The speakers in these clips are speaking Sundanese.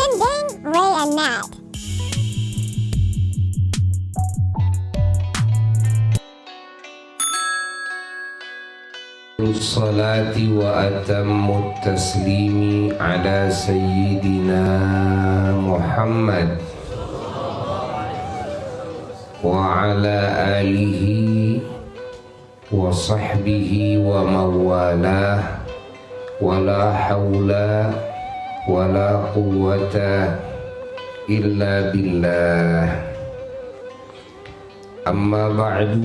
Ding Ding, Ray and Matt. الصلاة وأتم التسليم على سيدنا محمد وعلى آله وصحبه ومن والاه، ولا حول ولا قوة إلا بالله. أما بعد،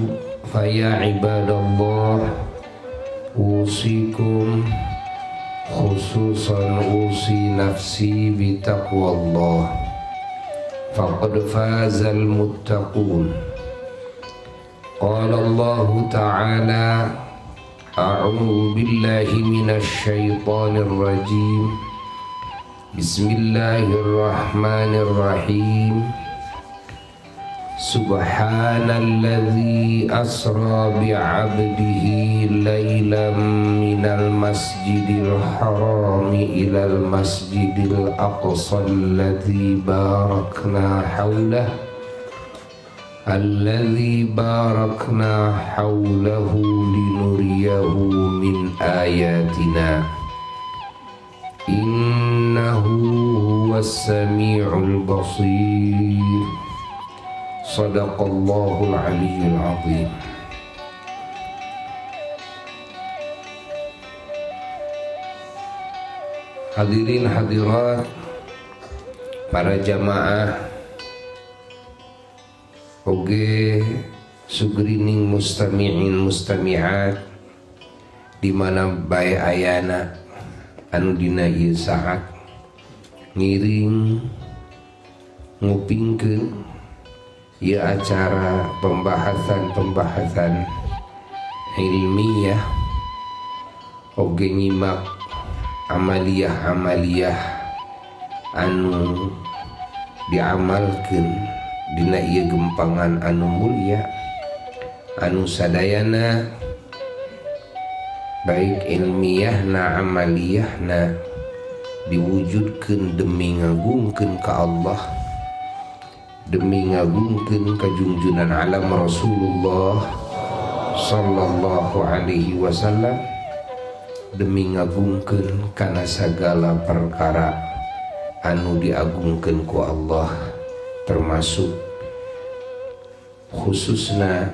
فيا عباد الله، أوصيكم، خصوصا أوصي نفسي، بتقوى الله، فقد فاز المتقون. قال الله تعالى: أعوذ بالله من الشيطان الرجيم، بسم الله الرحمن الرحيم. سبحان الذي أسرى بعبده ليلا من المسجد الحرام إلى المسجد الأقصى الذي باركنا حوله لنريه من آياتنا، إنه هو السميع البصير. صدق الله العلي العظيم. Hadirin hadirat, para jamaah, oge sugrining mustami'in mustami'at di mana bae ayana anu dina ieu saat ngiring ngupingkeun ieu acara pembahasan-pembahasan ilmiah, oge nyimak amaliyah-amaliyah anu diamalkeun dina ieu gempangan anu mulia, anu sadayana baik ilmiahna, amaliyahna diwujudkeun demi ngagungkeun ka Allah, demi ngagungkeun kajungjunan alam Rasulullah sallallahu alaihi wasallam, demi ngagungkeun kana sagala perkara anu diagungkeun ku Allah, termasuk khususna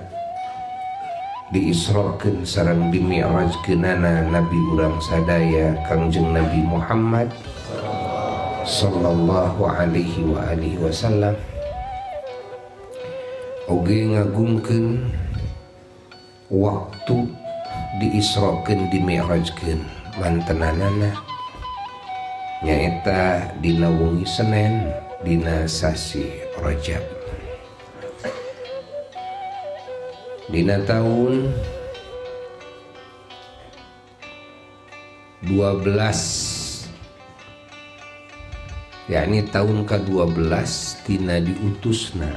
diisrokeun sareng dimi'rajkeunana Nabi urang sadaya, Kangjeng Nabi Muhammad sallallahu alaihi wa alihi wasallam, oge ngagungkeun waktu diisrokeun dimi'rajkeun mantenanana, nyaeta dina wengi Senin dina sasi Rajab dina tahun 12, yakni tahun ke-12 tina diutusna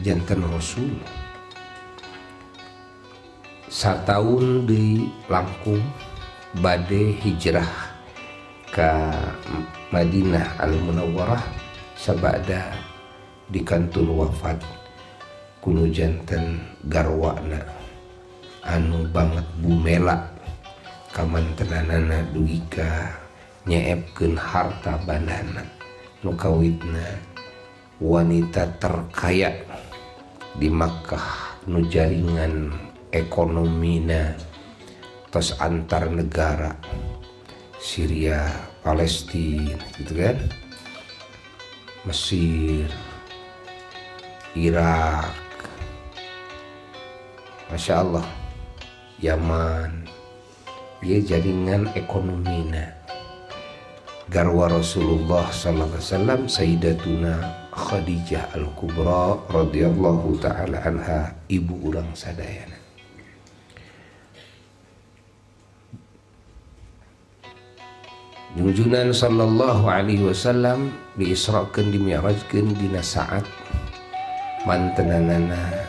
janten Rasul, satahun di langkung bade hijrah ke Madinah Al Munawwarah sabada dikantun wafat ku nu janten garwana anu banget bumela kamantenanana dugi ka nyeepkeun harta bandana, nu kawitna wanita terkaya di Makkah, nu jaringan ekonomina tos antar negara Syria, Palestina gitu kan, Mesir, Irak, Masya Allah, Yaman ya, jaringan ekonomina garwa Rasulullah sallallahu alaihi wasallam, Sayyidatuna Khadijah Al-Kubra radhiyallahu taala anha, ibu urang sadayana. Junjunan sallallahu alaihi wasallam diisrakeun, dimi'rajkeun dina saat mantenanana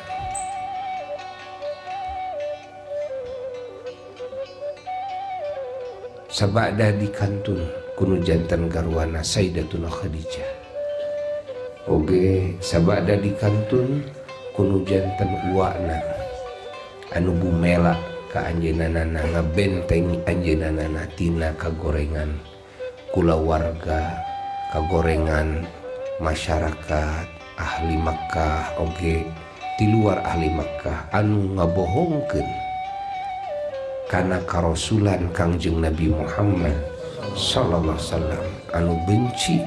sabada dikantun Kunu jantan garwana Sayyidatuna Khadijah. Oge sabada dikantun kunu jantan uwana anu bumela ka anjeunna ngabentengi anjeunna tina kagorengan kulawarga, kagorengan masyarakat ahli Makkah oge di luar ahli Makkah anu ngabohongkeun kana karasulan Kangjeng Nabi Muhammad sallallahu alaihi wasallam anu benci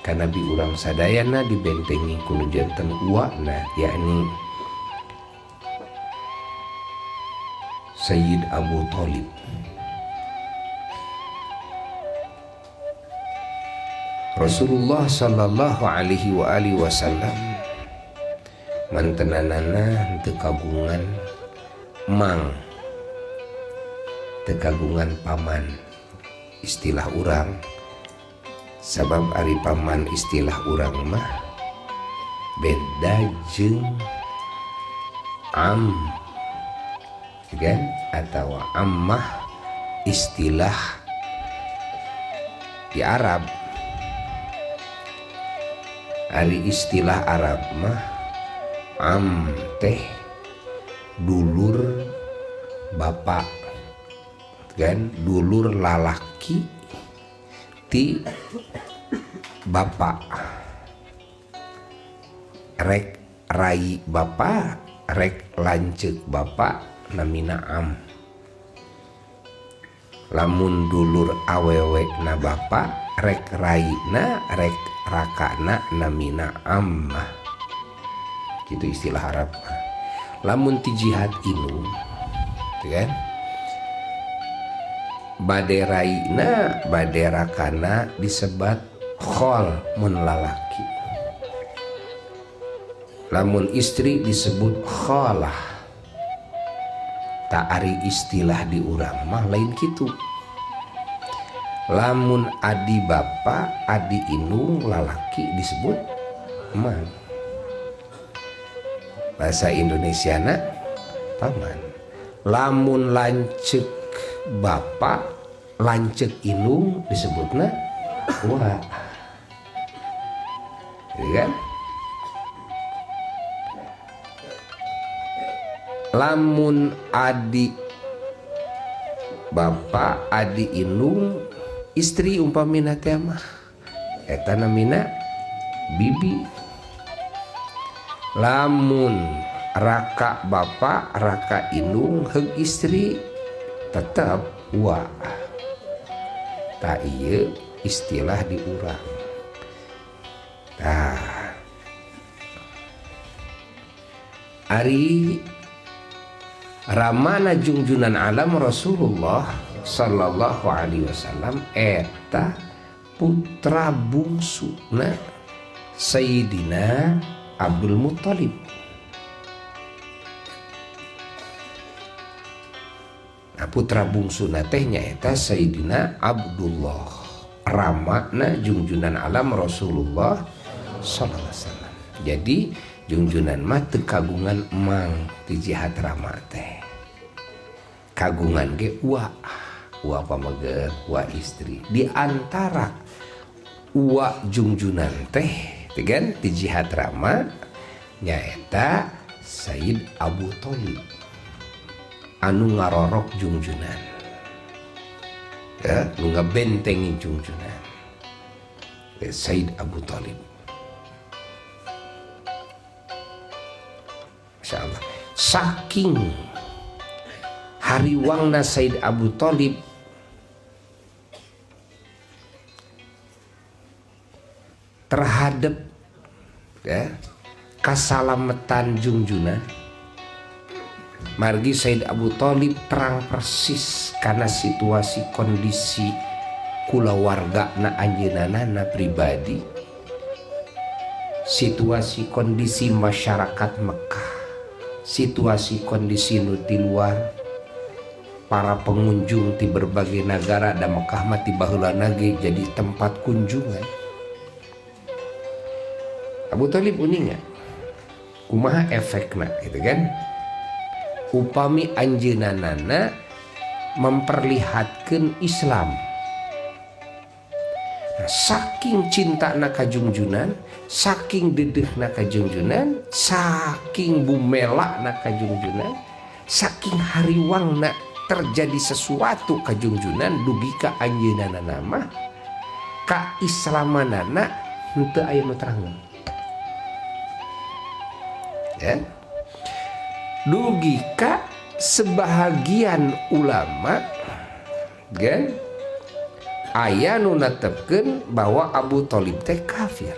ka Nabi urang sadayana dibentengi ku nu janten uwana yakni Sayyid Abu Thalib. Rasulullah sallallahu alaihi wa alihi wasallam mantenanana teu kagungan mang, teu kagungan paman istilah urang, sabab ari paman istilah urang mah beda jeung am kan atau ammah istilah di Arab. Ari istilah Arab mah am teh dulur bapak kan, dulur lalaki ti bapak, rek rai bapak, rek lanceuk bapak namina am. Lamun dulur awewe na bapak, rek raina, rek rakana namina ammah. Gitu istilah Arab. Lamun ti jihad inu, kan? Bade raina, bade rakana disebat khol mun lalaki. Lamun istri disebut khalah. Tak ari istilah di urang mah lain kitu. Lamun adi bapa, adi indung lalaki disebut mang. Bahasa Indonesiana paman. Lamun lanceuk bapa, lanceuk indung disebutna wa. Iya kan? Lamun adi bapa, adi indung istri umpamina teh mah eta namina bibi. Lamun raka bapa, raka indung heug istri tetep wa. Ta ieu istilah di urang. Tah ari ramana jungjunan alam Rasulullah sallallahu alaihi wasallam eta putra bungsuna Sayyidina Abdul Muthalib. Nah, putra bungsuna teh nyaeta Sayyidina Abdullah, ramana jungjunan alam Rasulullah sallallahu alaihi wasallam. Jadi jungjunan mah teu kagungan emang ti jihad rama teh. Kagungan ge wa, wa pameget, wa istri. Di antara wa jungjunan teh kan ti jihad rama nyaeta Sayyid Abu Thalib anu ngarorok jungjunan, ya, nu ngabentengi jungjunan Sayyid Abu Thalib. Insyaallah saking hariwangna Sayyid Abu Thalib terhadap ya, kasalametan jungjunan, margi Sayyid Abu Thalib terang persis karena situasi kondisi kulawarga na anjeunna na pribadi, situasi kondisi masyarakat Mekah, situasi kondisi nu di luar, para pengunjung di berbagai negara da Mekah mah ti baheulana ge jadi tempat kunjungan. Abu Thalib uninga kumaha efekna gitu kan, upami anjeunna memperlihatkeun Islam Nah, saking cintana ka Jungjunan, saking dedehna ka Jungjunan, saking bumelana ka Jungjunan, saking hariwangna terjadi sesuatu ka Jungjunan dugi ka anjeunna mah ka islamanana henteu aya nu terang. Ya. Dugi ka sebahagian ulama kan aya nu netepkeun bahwa Abu Thalib teh kafir.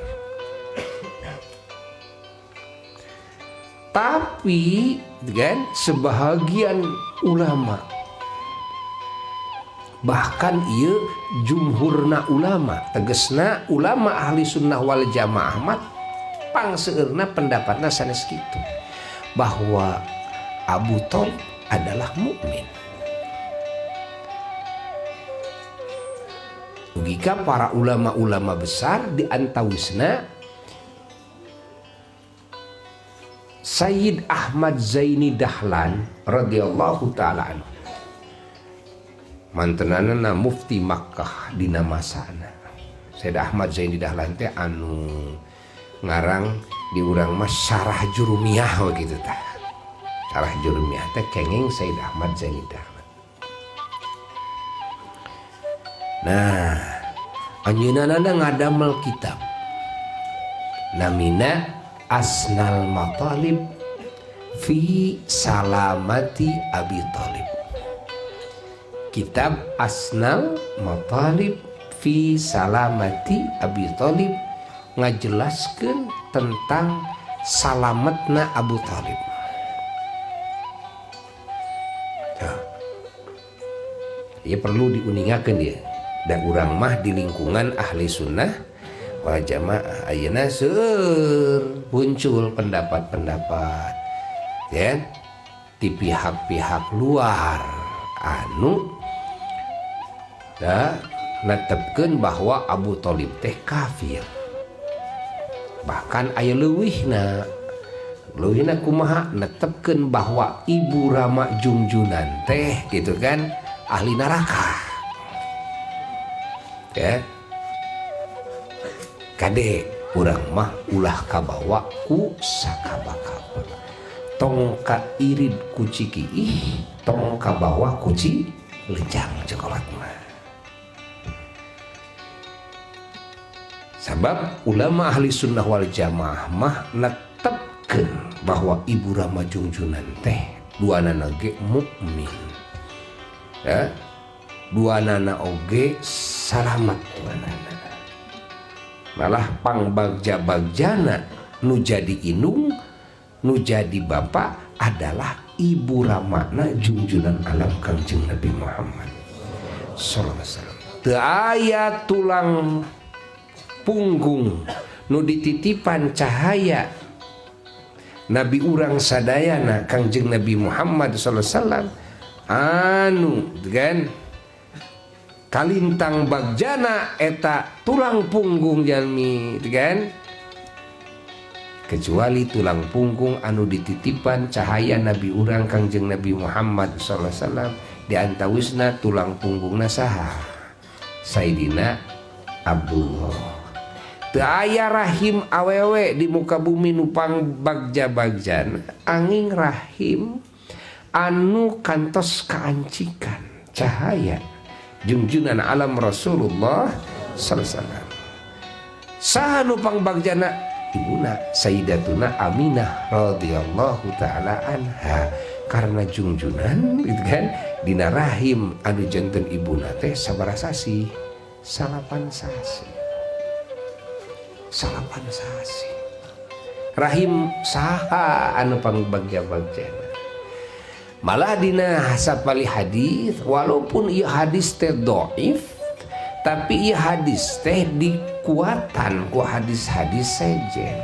Tapi kan sebahagian ulama, bahkan ieu jumhurna ulama, tegesna ulama ahli sunnah wal jamaah mah pangseueurna pendapatna sanes kitu, bahwa Abu Thalib adalah mukmin. Jika para ulama-ulama besar di antawisna Sayyid Ahmad Zaini Dahlan radhiyallahu taala anhu, mantenanana mufti Makkah dina masana. Sayyid Ahmad Zaini Dahlan teh anu ngarang di urang mah Syarah Jurumiyah we kitu tah. Syarah Jurumiyah teh kenging Sayyid Ahmad Zaini Dahlan. Nah, anjeunna ngadamel kitab namina Asnal Matalib fi Salamati Abi Thalib. Kitab Asnal Matalib fi Salamati Abi Thalib ngajelaskeun tentang salametna Abu Thalib. Nah, ya perlu diuningakeun dia. Dan urang mah di lingkungan ahli sunnah wal jamaah ayeuna seueur muncul pendapat-pendapat ya di pihak-pihak luar anu da netepkeun bahwa Abu Thalib teh kafir. Bahkan aya leuwihna, leuwihna kumaha netepkeun bahwa ibu Rama Jungjunan teh gitu kan ahli neraka. Ya. Kade urang mah ulah kabawa ku sakaba-kaba. Tong ka irid ku cikiih, tong kabawa ku cilejang cokolat mah. Sabab ulama ahli sunnah wal jamaah mah netepkeun bahwa ibu Rama Jungjunan teh duanana ge mukmin. Ya. Duanana oge salamat duanana. Malah pangbagja-bagjana nu jadi indung, nu jadi bapa adalah ibu Ramana Junjunan alam Kangjeng Nabi Muhammad sallallahu alaihi wasallam. Teu aya tulang punggung nu dititipan cahaya Nabi urang sadayana Kangjeng Nabi Muhammad sallallahu alaihi wasallam anu kan kalintang bagjana eta tulang punggung jalmi kan, kecuali tulang punggung anu dititipan cahaya Nabi urang Kangjeng Nabi Muhammad sallallahu alaihi wasallam, di antawisna tulang punggungna saha? Sayyidina Abdullah. Teu aya rahim awewe di muka bumi nu pangbagja-bagjana angin rahim anu kantos kaancikan cahaya Junjunan alam Rasulullah sallallahu alaihi wasallam. Saha nu pangbagjana? Ibuna Sayyidatuna Aminah radhiyallahu taala anha. Karena jungjunan gitu kan dina rahim anu janten ibuna teh sabaraha sasih? 9 sasih. 9 sasih. Rahim saha anu pangbagja-bagjana? Malah dina sapali hadis, walaupun ieu hadis teh dhaif, tapi ieu hadis teh dikuatan ku hadis-hadis sejen,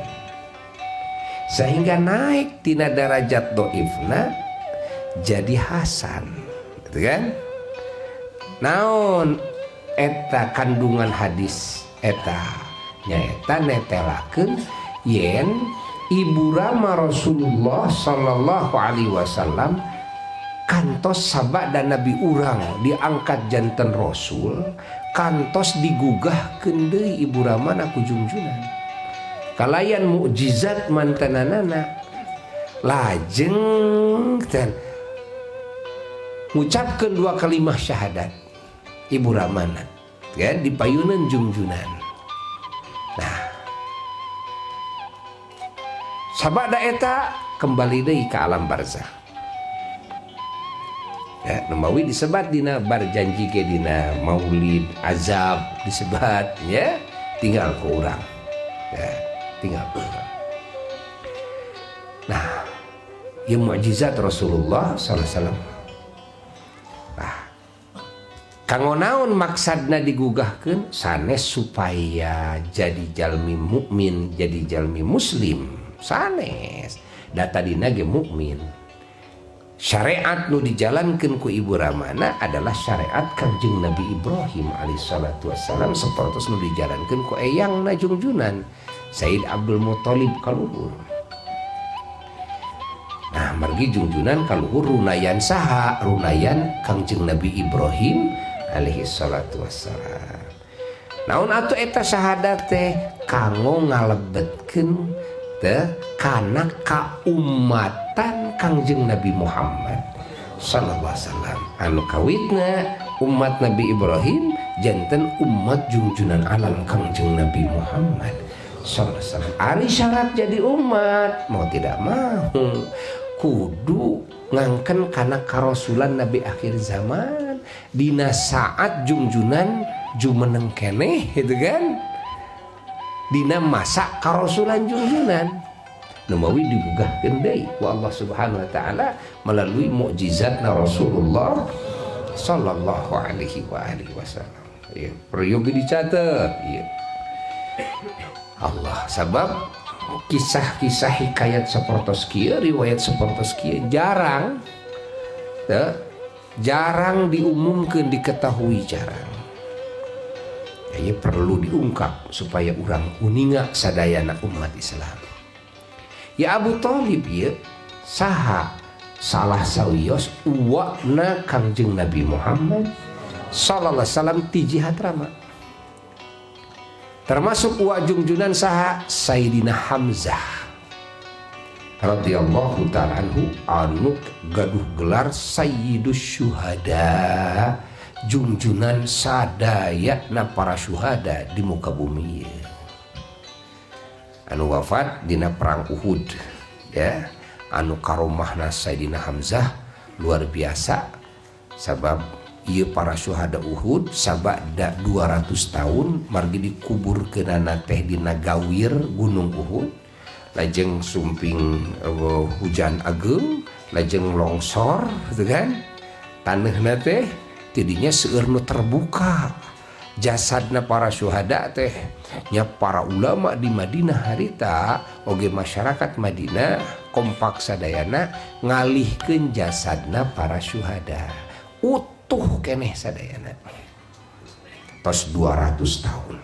sehingga naik tina darajat dhaifna jadi hasan, gitu kan? Naon eta kandungan hadis eta? Nyaeta netelakeun yen ibu Rama Rasulullah sallallahu alaihi wasallam kantos Kantos sabada nabi urang diangkat janten rasul, kantos digugahkeun deui ibu ramana ku Jungjunan kalayan mukjizat mantenanana, lajeng dan ngucapkeun dua kalimah syahadat ibu ramana ya dipayunan Jungjunan. Nah, sabada eta kembali deui ke alam barzah ya. Nemawi disebat dina Barzanji ke dina maulid azab disebat ya, tinggal ke urang ya, tinggal ke urang. Nah, ya mukjizat Rasulullah sallallahu alaihi wasallam. Nah, kanggo naon maksadna digugahkeun? Sanes supaya jadi jalmi mukmin, jadi jalmi muslim, sanes. Da tadina ge mukmin. Syariat nu dijalankan ku ibu ramana adalah syariat Kangjeng Nabi Ibrahim alaihissalatu wassalam, seperti nu dijalankan ku eyang Junjunan Sayyid Abdul Muthalib kaluhur. Nah, margi Jungjunan kaluhur runayan saha? Runayan Kangjeng Nabi Ibrahim alaihi salatu wassalam. Naon atuh eta syahadat teh? Kanggo ngalebetkeun teh kana kaumatan Kangjeng Nabi Muhammad sallallahu alaihi wasallam, anu kawitna umat Nabi Ibrahim janten umat Jungjunan alam Kangjeng Nabi Muhammad sallallahu alaihi wasallam. Ari syarat jadi umat, mau tidak mau kudu ngangken kana karasulan Nabi akhir zaman dina saat Jungjunan jumeneng keneh gitu kan, dina masa karasulan Jungjunan. Numawi digugahkeun deui ku Allah Subhanahu wa taala melalui mukjizatna Rasulullah sallallahu alaihi wa alihi wasallam. Ya, peryogi dicatat ya. Allah, sabab kisah-kisah hikayat sapertos kieu, riwayat sapertos kieu jarang ya, jarang diumumkan, diketahui jarang ya, perlu diungkap supaya urang uninga sadayana umat Islam ya. Abu Thalib ya saha? Salah sawios uwakna Kangjeng Nabi Muhammad sallallahu alaihi wasallam ti jihad rama. Termasuk uwa Jungjunan saha? Sayyidina Hamzah radhiyallahu ta'ala anhu, anu gaduh gelar Sayyidus Syuhada, jungjunan sadaya na para syuhada di muka bumi, anu wafat dina perang Uhud ya. Anu karomahna Sayyidina Hamzah luar biasa, sabab ieu para syuhada Uhud sabada 200 tahun margi dikubur kenana teh dina gawir Gunung Uhud, lajeng sumping hujan ageng, lajeng longsor gitu kan tanahna teh, tidinya seueur nu terbuka jasadna para syuhada teh nya. Para ulama di Madinah harita oge masyarakat Madinah kompak sadayana ngalihkeun jasadna para syuhada, utuh keneh sadayana tos 200 tahun,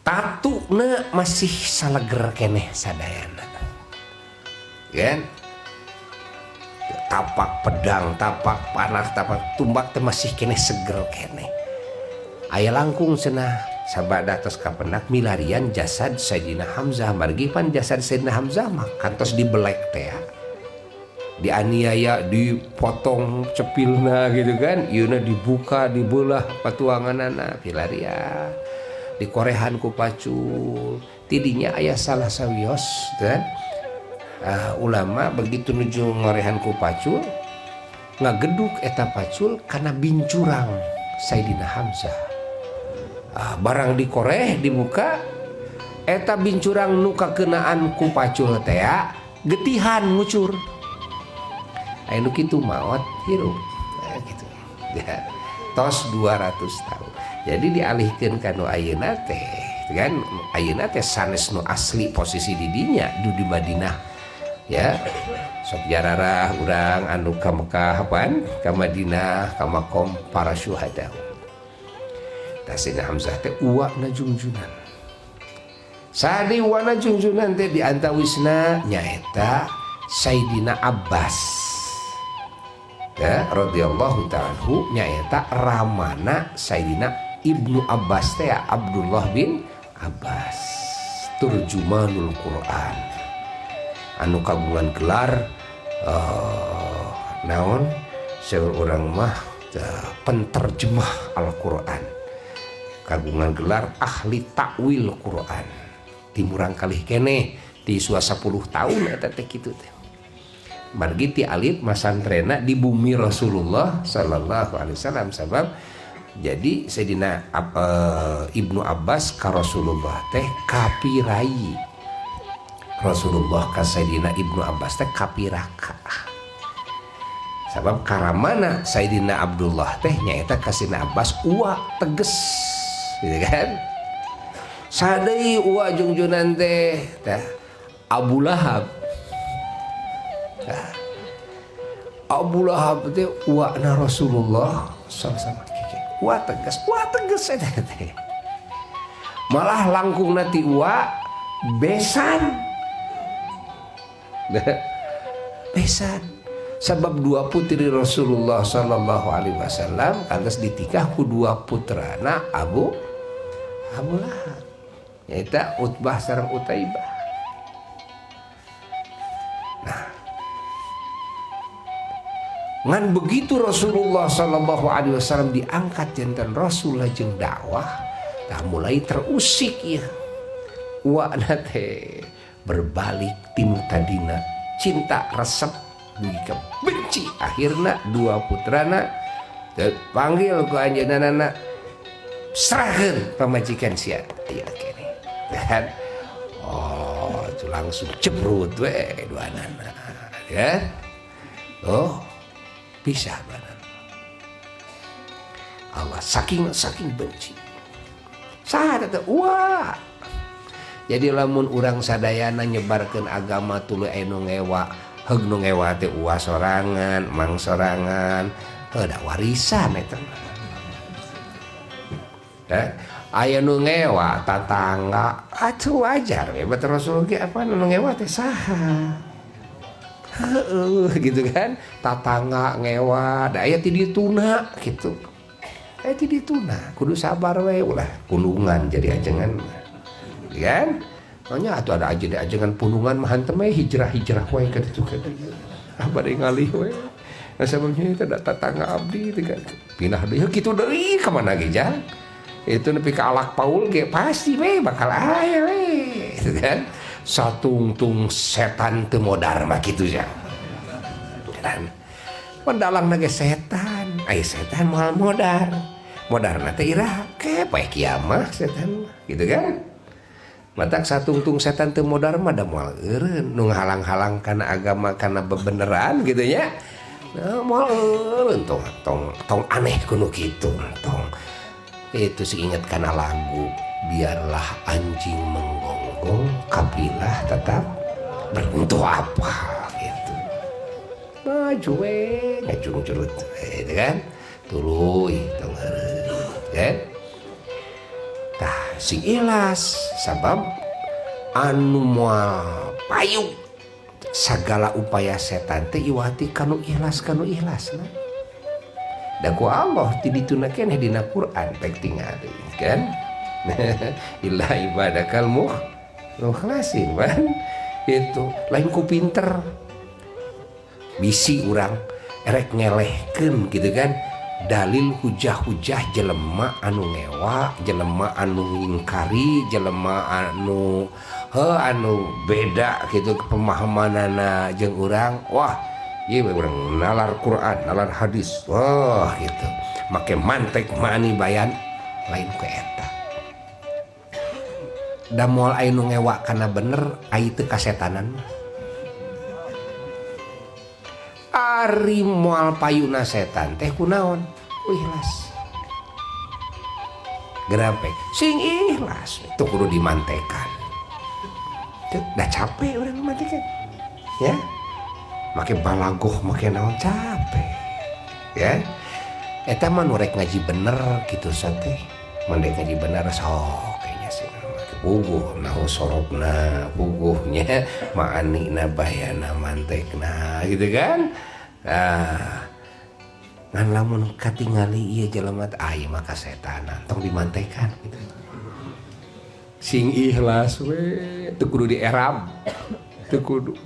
tatuna masih saleger keneh sadayana kan. Tapak pedang, tapak panah, tapak tumbak teh masih keneh seger keneh. Aya langkung cenah sabada tos kapendak milarian jasad Sayyidina Hamzah, margi pan jasad Sayyidina Hamzah mah kantos dibelek teh, dianiaya, dipotong cepilna gitu kan, ieuna dibuka, dibelah patuanganana, pilarian dikorehan ku pacul. Tidinya aya salah sawios dan ulama begitu nuju ngorehan ku pacul, ngageduk eta pacul karena bincurang Sayyidina Hamzah. Barang dikoreh, dibuka eta bincurang nu kakenaan ku pacul teh getihan ngucur. Aya nu kitu maot hirup. Nah, gitu ya. Tos 200 tahun jadi dialihkan ka nu ayeuna teh kan, ayeuna teh sanes nu asli posisi di dinya du di Madinah ya. Sok jararah urang anu ka Mekah apaan ka Madinah ka makom para syuhada. Tah, Sayyidina Hamzah teh uwakna Jungjunan. Sadi uwakna Jungjunan teh di antawisna nyaeta Sayyidina Abbas. Ya, radhiyallahu ta'ala anhu nyaeta ramana Sayyidina Ibnu Abbas teh, Abdullah bin Abbas, turjumanul Quran anu kagungan gelar naon, seueur urang mah penterjemah Al-Quran, kagungan gelar ahli takwil Quran ti murangkalih keneh, ti sua 10 tahun eta teh kitu teh, margi ti alit masantrena di bumi Rasulullah sallallahu alaihi wasallam. Sabab jadi Sayyidina Ibnu Abbas ka Rasulullah teh kapirai, Rasulullah ka Sayyidina Ibnu Abbas teh kapiraka, sabab karamana Sayyidina Abdullah teh nyaeta ka Sayyidina Abbas uwa teges gitu kan. Sadai uwa jungjunan teh tah Abu Lahab. Tah, Abu Lahab teh uwana Rasulullah sama-sama uwa tegas, uwa tegas eta teh. Malah langkung ti uwa besan, besan, sebab dua putri Rasulullah Sallallahu Alaihi Wasallam kantos ditikah ku dua putrana Abu Abu Lahab, nyaeta Utbah sareng Utaibah. Nah, ngan begitu Rasulullah Sallallahu Alaihi Wasallam diangkat janten Rasul lajeng dakwah, tah mulai terusik ya uwana teh, berbalik tim tadina cinta resep dugi ka benci. Akhirna dua putrana panggil ku anjeunna, "Serahkeun pamajikan sia ieu kene." Kan oh itu langsung cebrut we dua anak ya. Oh, pisah badan Allah saking saking benci. Saha teh? Wah, jadi lamun urang sadayana nyebarkeun agama tuluy aya nu ngewa, heug nu ngewa teh uwa sorangan, mang sorangan, heuh da warisan eta mah. Aya nu ngewa tatangga atuh wajar we, batur Rasul ge apa nu ngewa teh saha? Heeh, gitu kan, tatangga ngewa da aya ti dituna gitu, aya ti dituna, kudu sabar we, ulah pundungan jadi ajengan kan. Makanya atuh ada aja di ajengan pundungan mah hantem we, hijrah-hijrah we ka ditu ka dieu. Ah, bade ngalih we. Nah, sababnya itu ada tatangga abdi itu kan pindah deui kitu deui ka mana ge jang. Itu nepi ka alak paul ge pasti we bakal aya we gitu kan. Satungtung setan teu modar mah kitu jang. Dan pendalangna ge setan, aya setan moal modar. Modarna teh iraha? Ke poe kiamah setan mah gitu kan. Matak satungtung setan teu modar mah da moal eureun nu ngahalang-halang kana agama, kana bebeneran gitu nya. Nah, moal eureun, tong tong tong aneh kudu kitu tong. Itu sih inget kana lagu, biarlah anjing menggonggong, kafilah tetap beruntuk apa gitu. Maju we ngajungcurut gitu kan. Tuluy tong heureun kan. Tah, sing ikhlas, sabab anu moal payu sagala upaya setan teh iwati kanu ikhlas, kanu ikhlas. Nah, da ku Allah ti dituna keneh dina Quran pek tingali kan, illa ibadakal mukhlasin kan. Itu lain ku pinter bisi urang erek ngelehkeun gitu kan dalil hujah-hujah jelema anu ngewa, jelema anu ngingkari, jelema anu he anu beda gitu pemahamanana jeung urang. Wah, ieu urang nalar Quran, nalar hadis, wah gitu, make mantek mani bayan lain ku eta. Da moal aya nu ngewa kana bener ai teu kasetanan mah. Ari moal payuna setan teh kunaon? Ikhlas. Gerapek sing ikhlas itu kudu dimantekan. Teu, dah capek urang mantekan ya, make balagoh, make naon, capek ya. Eta mah nu rek ngaji bener gitu sate, mun rek ngaji bener sok kayaknya sih make puguh nahu sorobna, puguhnya maanina, bayana, mantekna gitu kan. Nah, Ngan lamun katingali ieu jelema teh, ah, ieu mah kasetanan, tong dimantekan gitu. Sing ikhlas we, teu kudu dierab, teu kudu.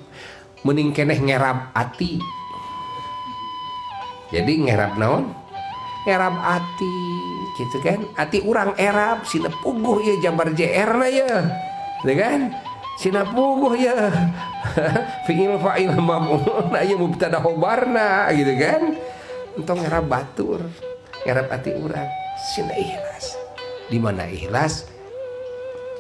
Mending keneh ngerab ati. Jadi ngerab naon? Ngerab ati gitu kan. Ati urang erab sina puguh ieu jabar JR na ye. Gitu kan? Sina puguh ye. Fi'il fa'il maf'ul ieu mubtada khobarna gitu kan. Entong ngerab batur, ngerab ati urang sina ikhlas. Di mana ikhlas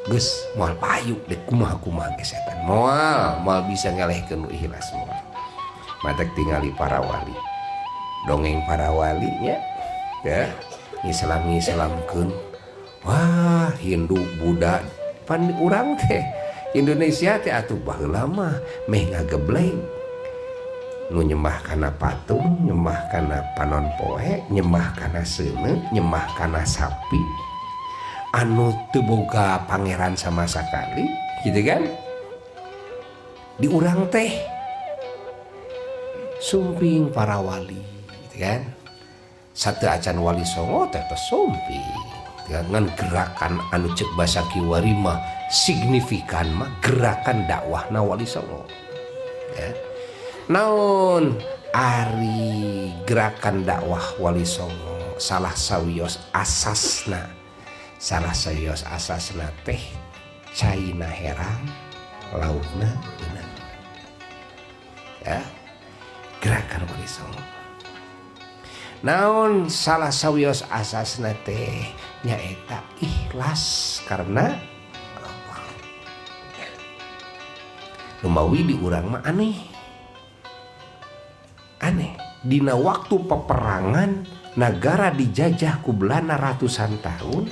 geus moal payu dek kumaha-kumaha ge setan. Moal, moal bisa ngelehkeun nu ikhlas moal. Matak tingali para wali. Dongeng para walinya ya, ngislam-ngislamkeun. Wah, Hindu, Buddha, pan urang teh Indonesia teh atuh baheula mah meh ngagebleng. Nu nyembah kana patung, nyembah kana panon poe, nyembah kana seuneu, nyembah kana sapi. Anu teu boga pangeran sama sekali, gitu kan? Di urang teh sumping para wali, gitu kan? Satu acan Wali Songo teh teh sumping. Dengan gerakan anu cek basa kiwari mah signifikan mah gerakan dakwahna Wali Songo. Ya. Naon ari gerakan dakwah Wali Songo salah sawios asasna, salah sawios asasna teh caina herang laukna beunang. Ya, gerakan Wali Songo. Naon salah sawios asasna teh nyaeta ikhlas karena Allah. Lumawi di urang mah aneh. Aneh. Dina waktu peperangan negara dijajah ku Belanda ratusan tahun,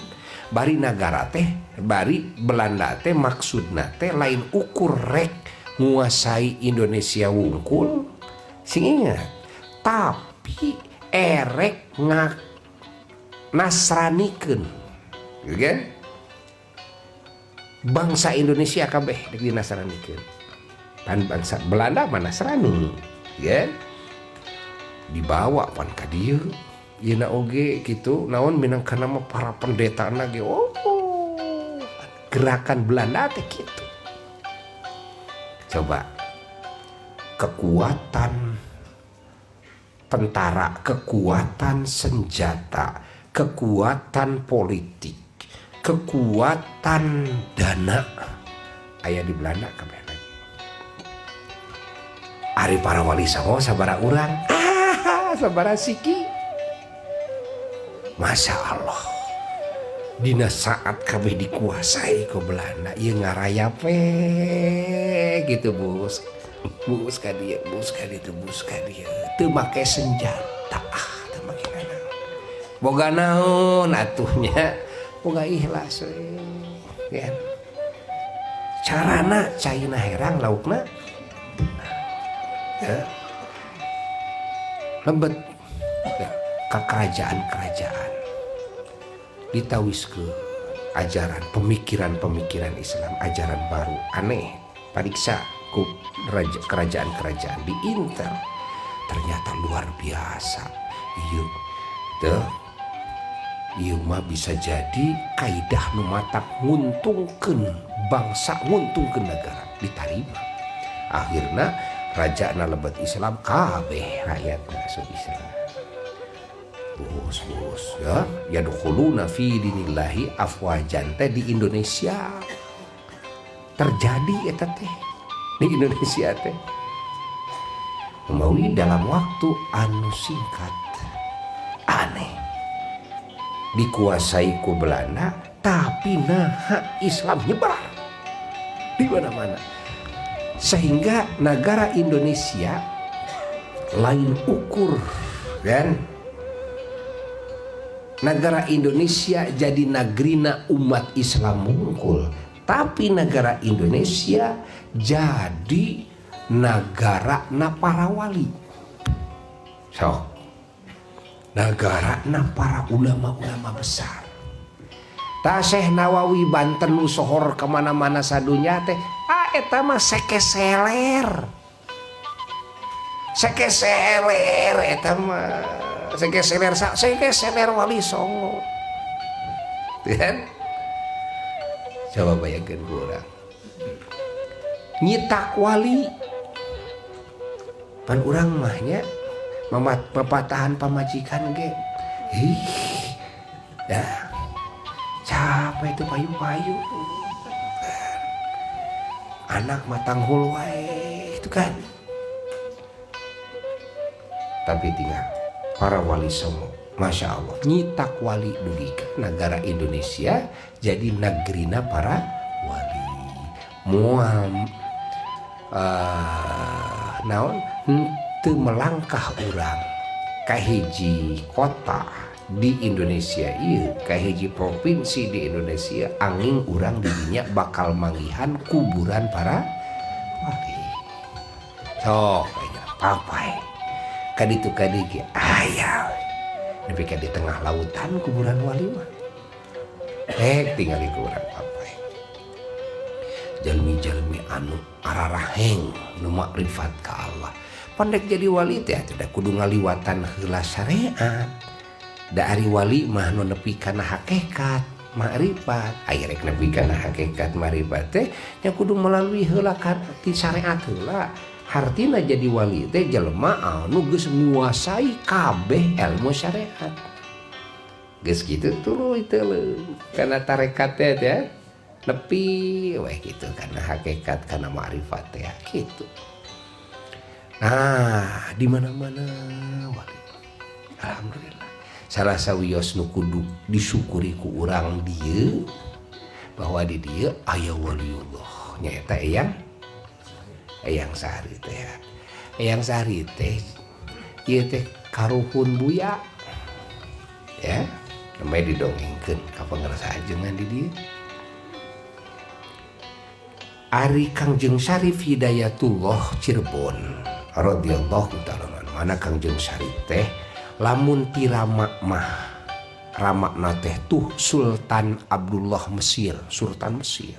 bari negara teh, bari Belanda teh maksudna teh lain ukur rek nguasai Indonesia wungkul. Sing ingat, tapi erek ngak Nasranikeun, gitu kan? Bangsa Indonesia kabeh dek dinasranikeun. Pan bangsa Belanda mah Nasrani, ya. Dibawa pan ka dieu. Yeuna oge kitu naon minangka mah para pendeta ge, oh, gerakan Belanda teh kitu. Coba kekuatan tentara, kekuatan senjata, kekuatan politik, kekuatan dana aya di Belanda kabeh lagi. Ari para wali songo sabara urang? Ah, sabara siki. Masya Allah. Dina saat kabeh dikuasai ku Belanda, ieu ngarayap we gitu bus. Bus ka dieu, bus ka ditu, bus ka dieu. Teu make senjata, ah, teu make naon. Boga naon atuhnya? Boga ikhlas we. Ya. Carana caina herang laukna ya. Lebet ya, ke kerajaan-kerajaan ditawis ke ajaran pemikiran-pemikiran Islam, ajaran baru aneh, pariksa ku kerajaan-kerajaan di Intel, ternyata luar biasa. Iya tuh, ieu mah bisa jadi kaidah nu matak nguntungkeun bangsa, nguntungkeun negara, ditarima. Akhirna rajana lebet Islam kabeh, rakyatna asup Islam. Bus bus ya, yadkhuluna fi dinillahi afwajan teh di Indonesia terjadi eta teh, di Indonesia teh mawi dalam waktu anu singkat aneh dikuasai ku Belanda, tapi nah Islam nyebar di mana-mana sehingga negara Indonesia lain ukur kan negara Indonesia jadi nagrina umat Islam mungkul, tapi negara Indonesia jadi negara na para wali, so negara na para ulama-ulama besar. Ta Syekh Nawawi Banten nu sohor kemana-mana sadunya teh, ah, eta mah sekeseler, sekeseler eta mah. Segeseler segeseler Wali Songo kan. Coba bayangkan ku urang nyitak wali, pan urang mah nya mapatahan pamajikan ge ih dah capek itu, payu-payu anak matang hul wae itu kan. Tapi tinggal para Wali Songo, Masya Allah, nyitak wali dugi ka negara Indonesia jadi negerina para wali. Moal naon henteu melangkah urang ka hiji kota di Indonesia ieu, ka hiji provinsi di Indonesia, anging urang didinya bakal manggihan kuburan para wali. Sok papai kaditu kadieu ge aya nepi ka di tengah lautan kuburan wali mah. Eh, tinggal ku urang papai jalmi-jalmi anu araraheng nu makrifat ka Allah. Pandek jadi wali teh tidak kudu ngaliwatan heula syariat da ari wali mah nu nepi kana hakikat makrifat. Aya rek nepi kana hakikat makrifat teh nya kudu melalui heula ti syariat heula. Hartina jadi wali teh jelema anu geus nguasai kabeh ilmu syariat, geus kitu tuluy teuleum kana tarekat teh ya, nepi weh gitu kana hakikat, kana makrifat teh gitu. Nah, di mana-mana wali. Alhamdulillah, salah sawios nu kudu disyukuri ku urang dieu bahwa di dieu aya waliullah, nyaeta Eyang Eyang Sahri teh. Eyang Sahri teh ieu teh karuhun Buya ya, namanya didongengkeun ka pangersa ajengan di dieu. Ari Kangjeng Syarif Hidayatullah Cirebon radhiyallahu taala, mana Kangjeng Syarif teh lamun ti rama mah, ramana teh tuh Sultan Abdullah Mesir, Sultan Mesir,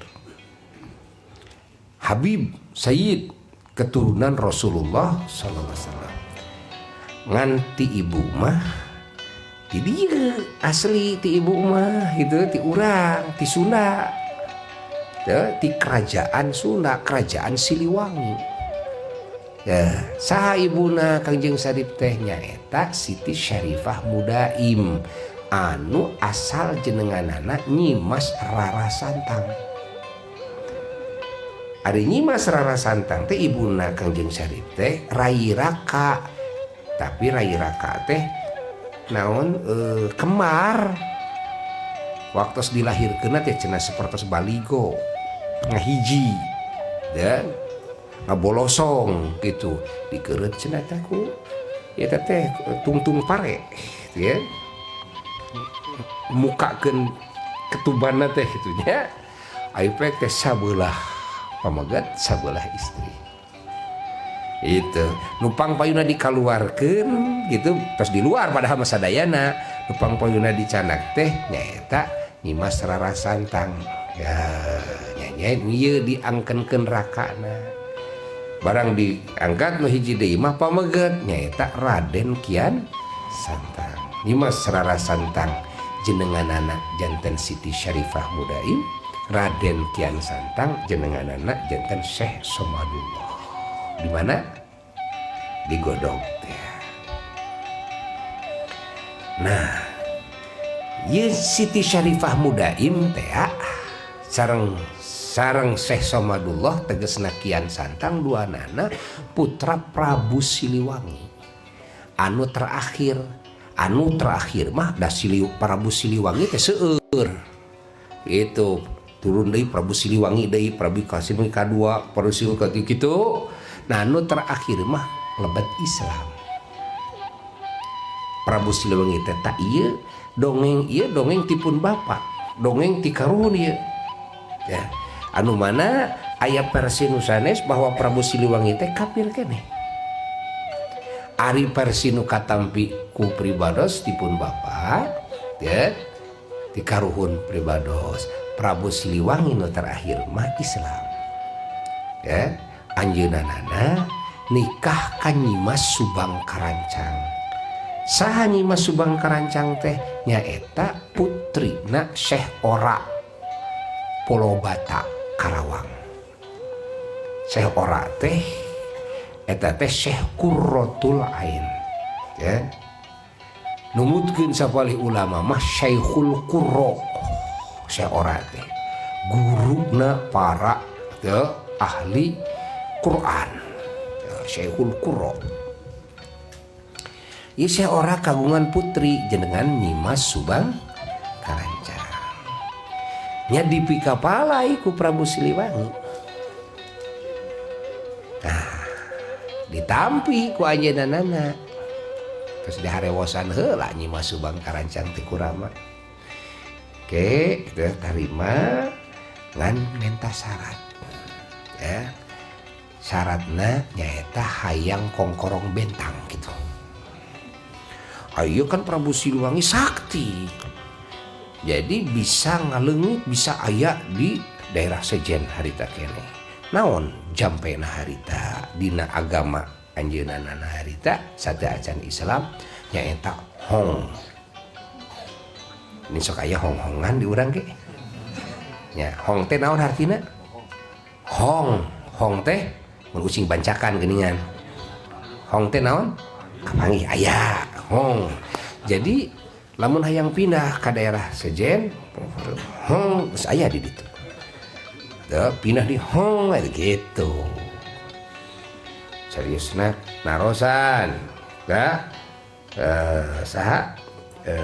Habib Sayyid keturunan Rasulullah sallallahu alaihi wasallam. Ngan ti ibu mah ti dieu asli, ti ibu mah gitu ti urang ti Sunda, ti kerajaan Sunda, kerajaan Siliwangi ya. Saha ibuna Kangjeng Syarif teh? Nyaeta Siti Syarifah Mudaim anu asal jenenganana Nyimas Rara Santang. Ari Nyimas Rara Santang teh ibuna Kangjeng Syarif teh rai raka, tapi rai raka teh naon kembar. Waktu dilahirkeun teh cenah sapertos baligo ngahiji dan ngabolosong gitu, dikeureut cenah teh ku ya teh tungtung pare gitu ya, mukakeun ketubanna teh kitu nya. Ayo teh sabelah pamegat, sabelah istri itu nupang payuna dikaluarkeun gitu terus di luar, padahal masa dayana nupang payuna dicanak teh nyaeta Nyimas Rara Santang ya. Nya ieu diangkenkeun rakana, barang diangkat nu hiji deui mah pameget, nyaeta Raden Kian Santang. Nyimas Rara Santang jenenganana janten Siti Syarifah Mudaim, Raden Kian Santang jenenganana janten Syekh Somadullah. Di mana digodog teh. Nah, ieu Siti Syarifah Mudaim teh sareng sareng Syekh Somadullah, tegesna Kian Santang, dua nana putra Prabu Siliwangi anu terakhir. Anu terakhir mah da Prabu Siliwangi teh seueur itu, turun deui Prabu Siliwangi deui, Prabu Kasim kadua, Prabu Siliwangi katilu gitu. Nah, anu terakhir mah lebet Islam Prabu Siliwangi teh. Tak ieu dongeng, ieu dongeng tipun bapak, dongeng ti karuhun ieu ya, anu mana aya versi nu sanes bahwa Prabu Siliwangi teh kafir keneh. Ari versi nu katampi ku pribados tipun bapak ya, ti karuhun pribados, Prabu Siliwangi nu terakhir mah Islam ya. Anjeunna nikah ka Nyimas Subang Karancang. Saha Nyimas Subang Karancang teh? Nyaeta putrina Syekh Ora Pulau Bata Karawang. Syekh Ora teh eta teh Syekh Qurratul Ain ya. Numutkeun sapalih ulama mah Syekhul Qurra. Syekh Ora teh guruna para teu ahli Quran ya, Syekhul Qurra. Ieu Syekh Ora kagungan putri jenengan Nyimas Subang Karancang. Nya dipikapalai ku Prabu Siliwangi. Nah, ditampi ku anjeunna. Terus diharewosan heula Nyimas Subang Karancang teh ku Rama. Oke, kita tarima ngan menta syarat. Ya. Syaratna nyaeta hayang kongkorong bentang gitu. Ayo kan Prabu Siliwangi sakti. Jadi bisa ngaleungit, bisa aya di daerah sejen harita kene. Naon jampena harita dina agama anjeunna harita sateuacan Islam nyaeta hong. Ini sok aya hong-hongan di urang ge. Nya, hong teh naon hartina? Hong, hong teh mun ucing bancakan geuningan. Hong teh naon? Kapanggih aya hong. Jadi lamun hayang pindah ka daerah sejen, hong geus aya di ditu. Teu pindah di hong gitu. Seriusna narosan. Da saha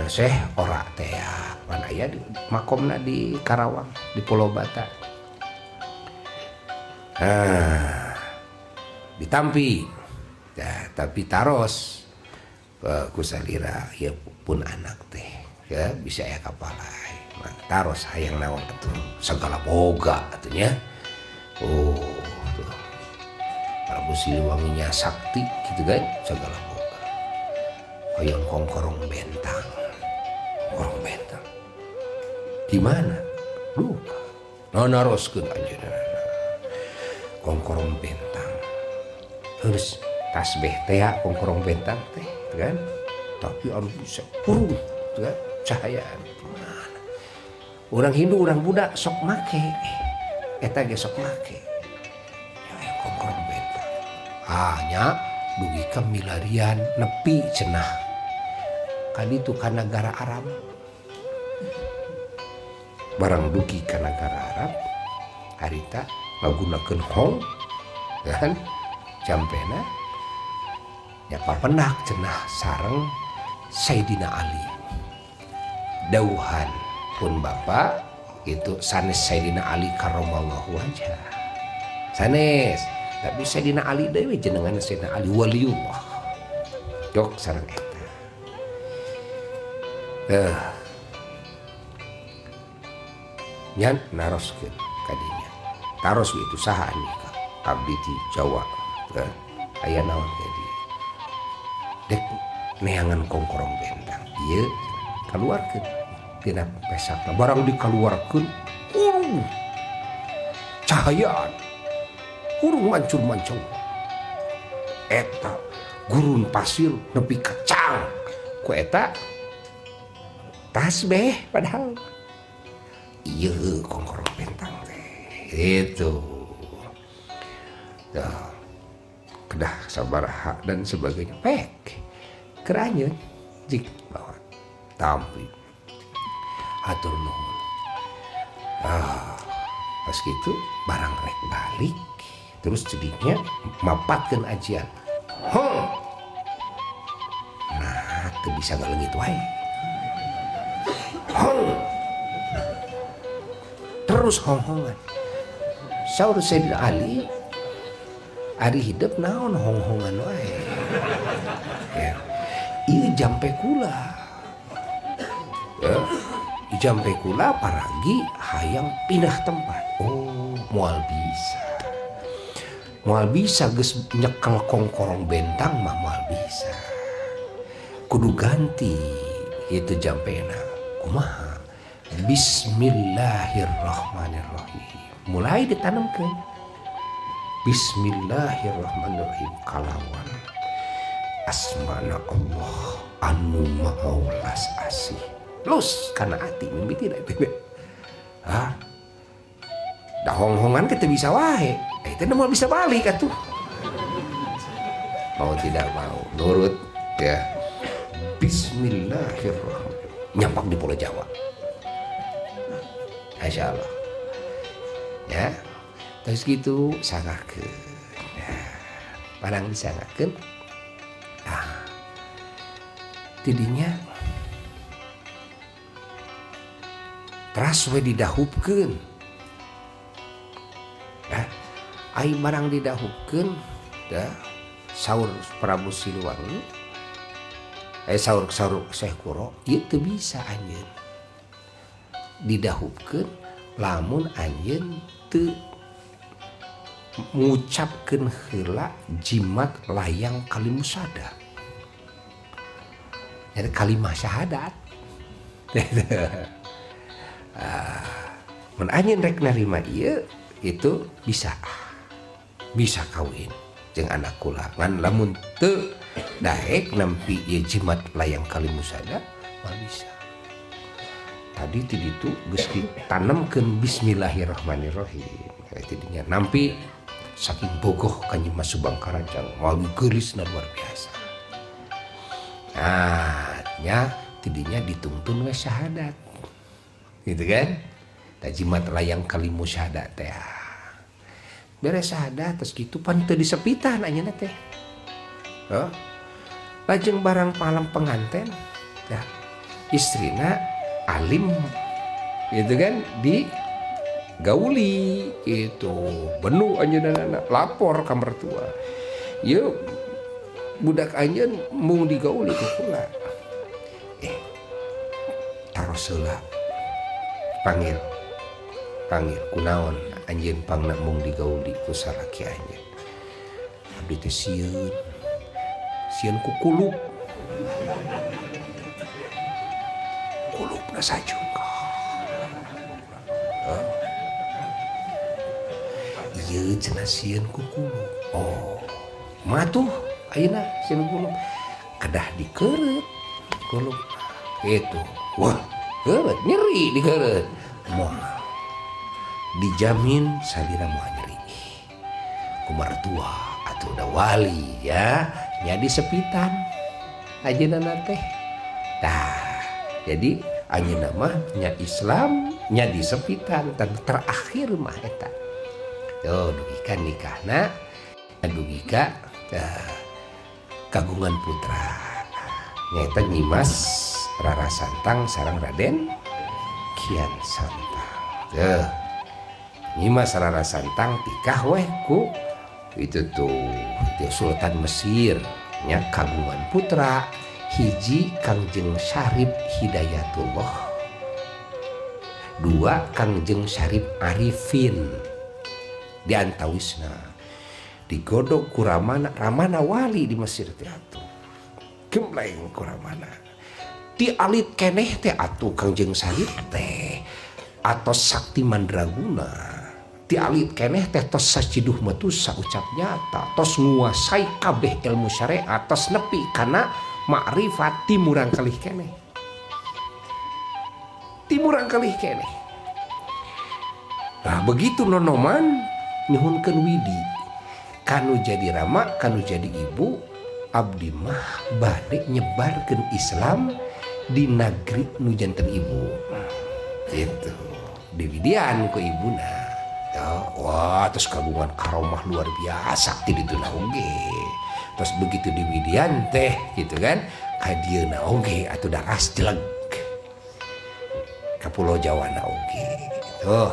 Syekh Ora teh pan aya di makomna di Karawang di Pulau Bata. Nah, ditampi. Ya, tapi taros ku salira ya pun anak teh ya bisa ya kapalai. Taros hayang naon atuh segala boga atuh nya. Oh, tuh. Prabu Siliwanginya sakti gitu kan segala boga. Hayang kongkorong bentang. Kongkorong bentang. Di mana? Lupa. Nah, naroskeun anjeunna. Kongkorong bentang. Terus tasbih teh kongkorong bentang teh kan? Tapi anu bisa kurung gitu kan? Cahayaan. Mana? Orang Hindu, orang Buddha sok make. Eta ge sok make. Ya, kongkorong bentang. Hanya dugi ka milarian nepi cenah. Kaditu ka nagara Arab. Barang dugi ka nagara Arab harita ngagunakeun hong kan jampena nya papendak cenah sareng Sayyidina Ali. Dauhan pun bapak itu sanes Sayyidina Ali karramallahu wajhah. Sanes, tapi Sayyidina Ali deui jenengan Sayyidina Ali waliullah. Jok sareng eta. Nyan naroskeun kadinya. Taros itu saha nih abdi ti Jawa. Aya naon jadi. Dek neangan kongkorong bentang. Ieu kaluarkeun tina pesakna. Barang dikaluarkeun urung cahayaan. Urung mancur-mancur. Eta gurun pasir nepi kacang. Ku eta tasbih padahal. Ieu kongkorong bentang teh. Itu. Tuh. Kedah sabaraha dan sebagainya. Pek. Keranyeun jik bawa tampi. Hatur nuhun. Pas gitu barang rek balik terus jadinya mapatkeun ajian. Hong. Nah, teu bisa ngaleungit wae. Hong. Terus hong-hongan. Saur Sayyidina Ali, ari hidup naon hong-hongan wae. Ya. Ieu jampe kula. Ya. Jampe kula paragi hayang pindah tempat. Oh, moal bisa. Moal bisa geus nyekel kongkorong bentang mah moal bisa. Kudu ganti itu jampena. Kumaha? Bismillahirrahmanirrahim. Mulai ditanamkan. Bismillahirrahmanirrahim kalawan Asmana Allah anu maha welas asih. Lus kana ati mimiti da teh. Hah? Da honghongan kita bisa wae. Teh moal bisa balik atuh. Mau tidak mau nurut ya. Bismillahirrahmanirrahim. Nyampak di Pulau Jawa. Masya Allah. Ya. Terus gitu sangakeun. Nah, barang disangakeun. Nah, tidinya teras we didahupkeun. Nah, ai barang didahupkeun da saur Prabu Siliwangi saur saur Syekh Kuro ieu teu bisa anjeun didahupkeun lamun anjeun teu ngucapkeun heula jimat layang kalimusada. Jadi kalimah syahadat. Mun anjeun rek narima ieu itu bisa. Bisa kawin jeung anak kula. Ngan lamun teu daek nampi ieu jimat layang kalimusada mah bisa. Tadi ti ditu geus ditanemkeun bismillahirrahmanirrahim. Tidinya nampi saking bogoh ka Nyi Mas Subang Karancang mawi geulisna luar biasa. Nah, nya tidinya dituntun we syahadat. Gitu kan? Da jimat layang kalimusada teh. Beres syahadat terus kitu pan teu disepitan anjeunna teh. Heuh. Lajeng barang malam penganten ya, istrina alim gitu kan di gauli itu benu anjeunna lapor ka mertua. Ieu budak anjeun mung digauli ku kula. Taros heula. Panggil. Panggil kunaon anjeun pangna mung digauli ku salaki anjeun. Abdi teh sieun. Sieun ku kulub. Kulubna sajungkah. Ieu cenah sieun ku kulub. Oh, matuh ayeuna sieun kulub. Kedah dikeureut kulub. Gitu. Wah, keureut nyeri dikeureut. Moal. Dijamin salira moal nyeri. Ku mertua atuh da wali ya, nya disepitan ajeunna teh. Tah, jadi anjeunna mah nya Islam nya disepitan dan terakhir mah eta. Tuh dugi ka nikahna dugi ka kagungan putra nyaeta Nyi Mas Rara Santang sareng Raden Kian Santang. Tuh Nyi Mas Rara Santang tikah weh ku itu tuh itu Sultan Mesir nya kagungan putra hiji Kangjeng Syarif Hidayatullah, dua Kangjeng Syarif Arifin. Di antawisna digodog ku Ramana, Ramana wali di Mesir teh atuh gembleng ku Ramana ti alit keneh teh atuh Kangjeng Syarif teh atos sakti mandraguna ti alit keneh teh tos saciduh metusa ucap nyata tos nguasai kabeh ilmu syariat tos nepi kana makrifat timurang kalih keneh timurang kalih keneh. Nah begitu nonoman nyuhunkeun widi kanu jadi rama kanu jadi ibu abdi mah bade nyebarkeun Islam di negeri nu janten ibu gitu diwidian ku ibuna. Wah terus kagungan karomah luar biasa ti dituna oge. Terus begitu diwidian teh gitu kan ka dieuna oge atuh daras jeleg ka Pulau Jawa na oge gitu.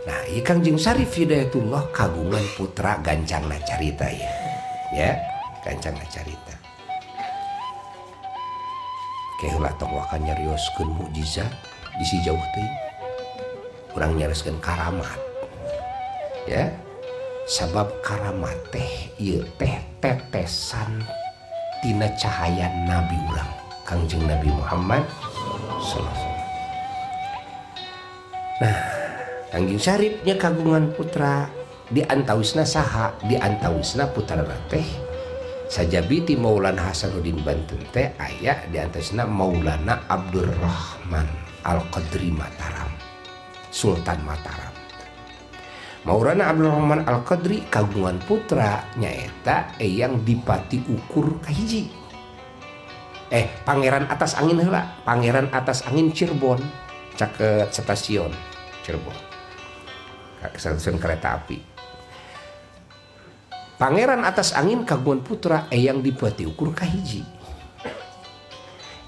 Nah, ieu Kangjeng Syarif Hidayatullah kagungan putra gancangna carita ya. Ya, gancangna carita. Keheula tong wakan nyarioskeun mukjizat bisi jauh teuing. Urang nyarioskeun karamat. Ya. Sabab karamat teh ieu teh tetesan tina cahaya nabi urang, Kangjeng Nabi Muhammad sallallahu alaihi wasallam. Nah, Kangjeng Syarifnya kagungan putra di antawisna saha, di antawisna putra teh Sajabi ti Maulana Hasanuddin Banten teh aya di antawisna Maulana Abdurrahman Al-Qadri Mataram, Sultan Mataram. Maulana Abdurrahman Al-Qadri kagungan putra nyaeta Eyang Dipati Ukur kahiji. Pangeran Atas Angin heula, Pangeran Atas Angin Cirebon, caket stasiun Cirebon. Stasiun kereta api. Pangeran Atas Angin kagungan putra Eyang Dipati Ukur kahiji.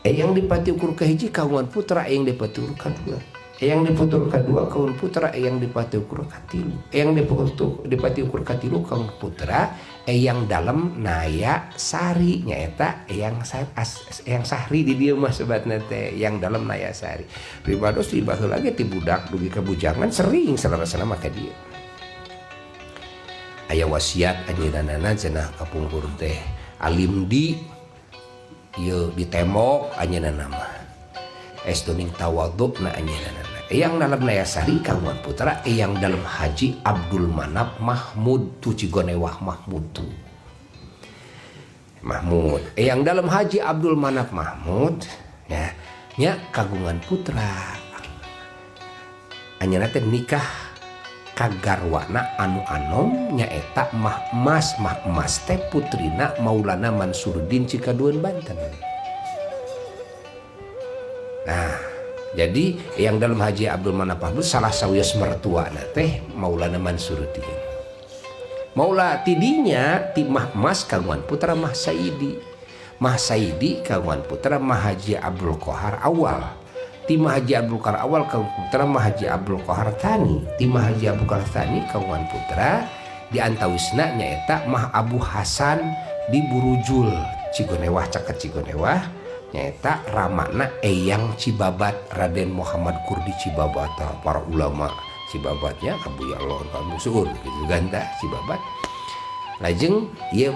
Eyang Dipati Ukur kahiji kagungan putra Eyang Dipati Ukur kadua. Eyang Dipati Ukur kadua kagungan putra Eyang Dipati Ukur katilu. Eyang Dipati Ukur katilu kagungan putra Eyang Dalem Naya Sari, nyaeta Eyang Eyang Sahri di dieu mah sebatna teh Eyang Dalem Naya Sari. Pribados di baheula ge ti budak dugi ka bujangan sering salarasana mah ka dieu. Aya wasiat anjeunna cenah kapungkur teh alim di ieu di tembok anjeunna mah. Estuning tawadhu na anjeunna. Eyang Dalem Naya Sari kagungan putra Eyang Dalem Haji Abdul Manap Mahmud tu Cigonewah Mahmud tu. Mahmud. Eyang Dalem Haji Abdul Manap Mahmud ya nya kagungan putra. Anjeunna teh nikah kagarwana anu anom nyaeta Mah Emas. Mah Emas teh putrina Maulana Mansuruddin Cikaduan Banten. Nah, jadi yang dalam Haji Abdul Manap Mahmud salah sawios mertua teh Maulana Mansuruddin. Maula tidinya ti Mah Emas kagungan putra Mah Saidi. Mah Saidi kagungan putra Mah Haji Abdul Kohar Awal. Ti Mah Haji Abdul Kohar Awal kagungan putra Mah Haji Abdul Kohar Tani. Ti Mah Haji Abdul Kohar Tani kagungan putra di antawisna nyaeta Mah Abu Hasan di Burujul Cigonewah caket Cigonewah nyaeta ramana Eyang Cibabat Raden Muhammad Kurdi Cibabat, para ulama Cibabatnya Abu ya Allah kamu suhur gitu ganda Cibabat. Lajeng ieu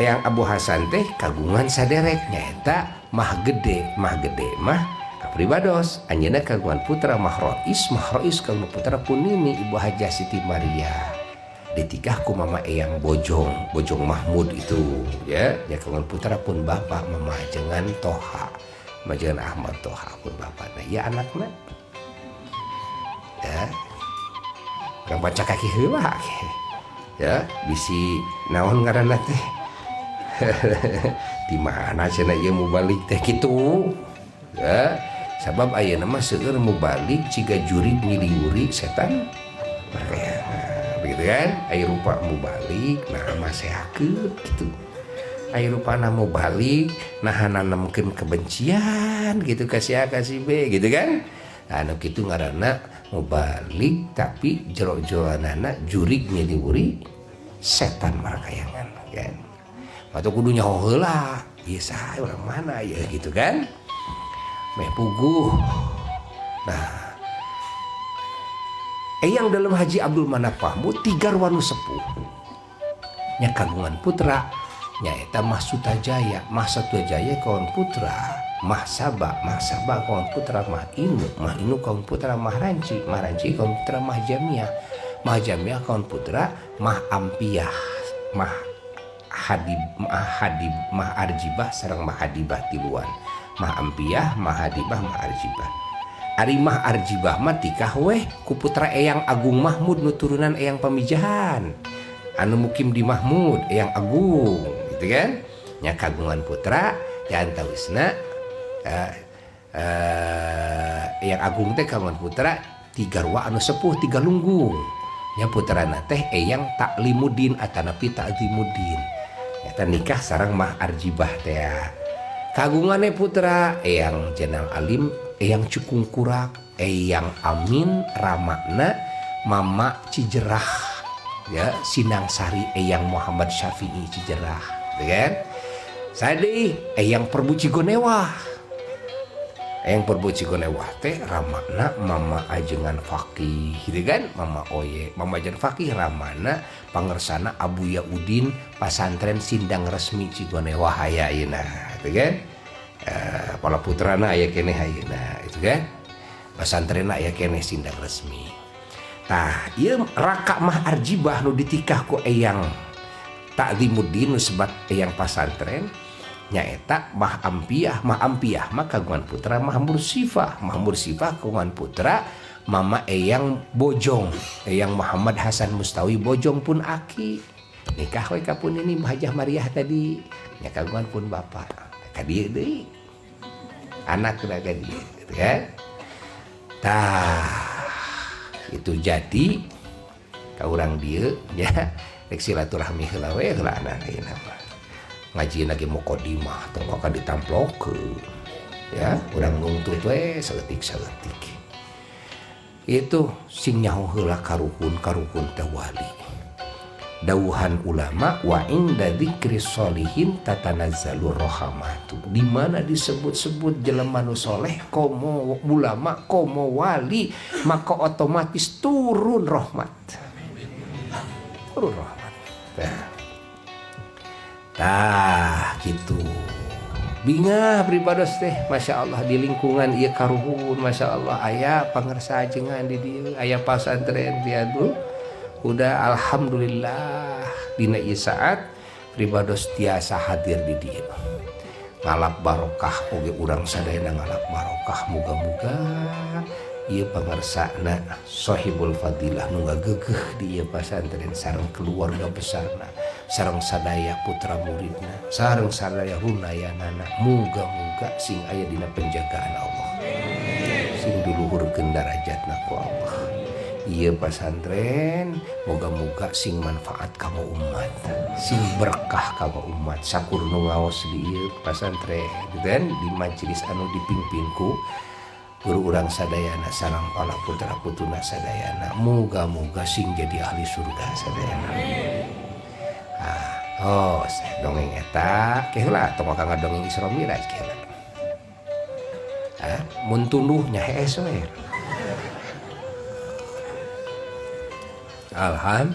Eyang Abu Hasan teh kagungan saderek nyaeta Mah Gede. Mah Gede mah kapribados anjeunna kagungan putra Mah Rois. Mah Rois kagungan putra Punini Ibu Hajah Siti Maria ditikah ku Mama Eyang Bojong, Bojong Mahmud itu ya, ya kagungan putra pun bapak Mama Ajengan Toha, Mama Ajengan Ahmad Toha pun bapak. Nah ya anakna ya orang baca kaki heula ya bisi naon ngaranna teh di mana cenah ieu mubalik teh kitu ya, sabab ayeuna mah seueur mubalik ciga jurig ngiliuri setan markayangan begitu kan. Aya rupa mubalik nah masehakeun gitu, aya rupana mubalik nah nanemkeun kebencian gitu ka si A ka si B gitu kan. Anu kitu ngaranna mubalik tapi jero-jeroanana jurig ngiliuri setan markayangan kan. Atau kudu nyaho heula ieu saha urang mana ya gitu kan, meh puguh. Nah Eyang Dalem Haji Abdul Manap Mahmud tiga wanu sepuh nya kagungan putra nyaeta Mah Sutajaya. Mah Sutajaya kawan putra Mah Saba. Mah Saba kawan putra Mah Inu. Mah Inu kawan putra Mah Ranci. Mah Ranci kawan putra Mah Jamiah. Mah Jamiah kawan putra Mah Ampiah. Mah Hadib, Mah Hadib, Mah Arjibah sareng Mah Hadibah tiluan. Mah Ampiah, Mah Hadibah, Mah Arjibah. Ari Mah Arjibah mah tikah weh ku putra Eyang Agung Mahmud nu turunan Eyang Pamijahan anu mukim di Mahmud Eyang Agung gitu kan nya kagungan putra ya antawisna Eyang Agung teh kagungan putra tiga rua anu sepuh tiga lunggung nya putrana teh Eyang Taklimuddin atanapi Takzimuddin eta nikah sareng Mah Arjibah teh kagungane putra Eyang Jenal Alim, Eyang Cukungkurak, Eyang Amin Ramakna Mama Cijerah ya Sinang Sari Eyang Muhammad Syafi'i Cijerah gitu kan. Sadi Eyang Perbu Cigonewah. Eyang Perbu Cigonewah teh Ramakna Mama Ajengan Fakih gitu kan, Mama Oye, Mama Ajengan Fakih Ramana pangersana Abu Yaudin pasantren Sindang Resmi Cigonewah aya ayeuna gitu kan. Pala putrana aya keneh ayeuna itu kan, pasantrenna aya keneh Sindang Resmi. Tah ieu Raka Mah Arjibah nu ditikah ku Eyang Ta'zimuddin sebat yang pasantren nyaeta Mah Ampiah. Mah Ampiah mah kagungan putra Mah Mursifah. Mah Mursifah kagungan putra Mama Eyang Bojong, Eyang Muhammad Hasan Mustawi Bojong pun aki nikah we ka pun ini Hajah Mariah tadi nya kagungan pun bapak ka dieu deui anak ka dieu gitu kan. Tah itu jadi ka urang dieu nya rek silaturahmi heula we heula anak ayeuna mah ngaji lagi muqaddimah tong ka ditamplokeun ya, urang nungtut we saeutik-saeutik itu sing nyaho heula karuhun. Karuhun teh wali. Dawuhan ulama, wa inda dzikri sholihin tatanazzalur rahmatu. Di mana disebut-sebut jelema nu soleh komo ulama komo wali, maka otomatis turun rahmat, turun rahmat. Nah, tah gitu bingah pribados teh, Masya Allah, di lingkungan ieu karuhun. Masya Allah, aya pangersa ajengan di dieu, aya pasantren diadu. Udah, alhamdulillah, dina ieu saat pribados tiasa hadir di dieu ngalap barokah oge. Urang sadayana ngalap barokah. Muga-muga ieu pangersana Sohibul Fadilah nu ngagegeh di ieu pasantren sareng keluarga besarna, sareng sadaya putra muridna, sareng sadaya runayanana, muga-muga sing aya dina penjagaan Allah, sing diluhurkeun darajatna ku Allah. Ieu pasantren moga-moga sing manfaat kanggo umat, sing berkah kanggo umat. Sakur nu ngaos di ieu pasantren gitu kan, di majelis anu dipimpin ku guru urang sadayana sareng para putra putuna sadayana, muga-muga sing jadi ahli surga sadayana. Ah, oh, dongeng eta ke heula, tong ka ngadongeng Isra Mi'raj ke heula. Ah, mun tunduhnya hees we. Alham.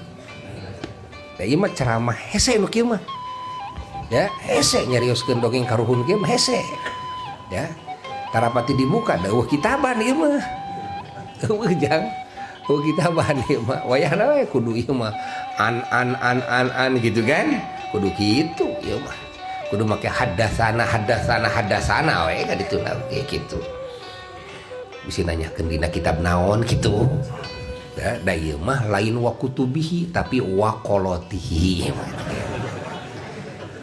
Da ieu mah ceramah hese nu kieu mah. Ya, hese nyarioskeun dongeng karuhun kieu mah hese. Ya. Tarapati dibuka da eueuh kitaban ieu mah. Eueuh jang. Eueuh kitaban ieu mah. Wayahna we kudu ieu mah an an an an an gitu kan. Kudu kitu ieu mah. Kudu make hadasana hadasana hadasana we ka ditu kayak gitu. Bisi nanyakeun dina kitab naon gitu. Da, da ieu mah lain wa kutubihi tapi wa qolotihi.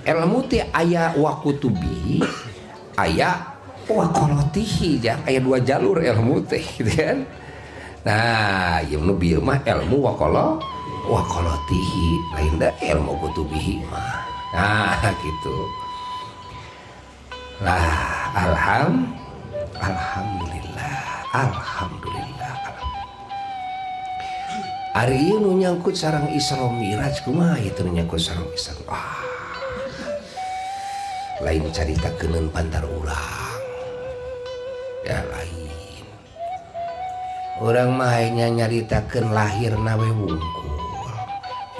Ilmu teh aya wa kutubihi, aya wa qolotihi, ya aya dua jalur ilmu teh gitu kan. Nah, ieu nu bieu mah ilmu wa qolo wa qolotihi, lain da ilmu kutubihi mah. Nah, gitu. Lah, alhamdulillah, alhamdulillah. Ari ieu nu nyangkut sareng Isra Mi'raj kumaha ieu nu nyangkut sareng Isra? Ah. Lain carita keuneun pantar urang. Ya lain. Urang mah hanya nyaritakeun lahirna we wungkul.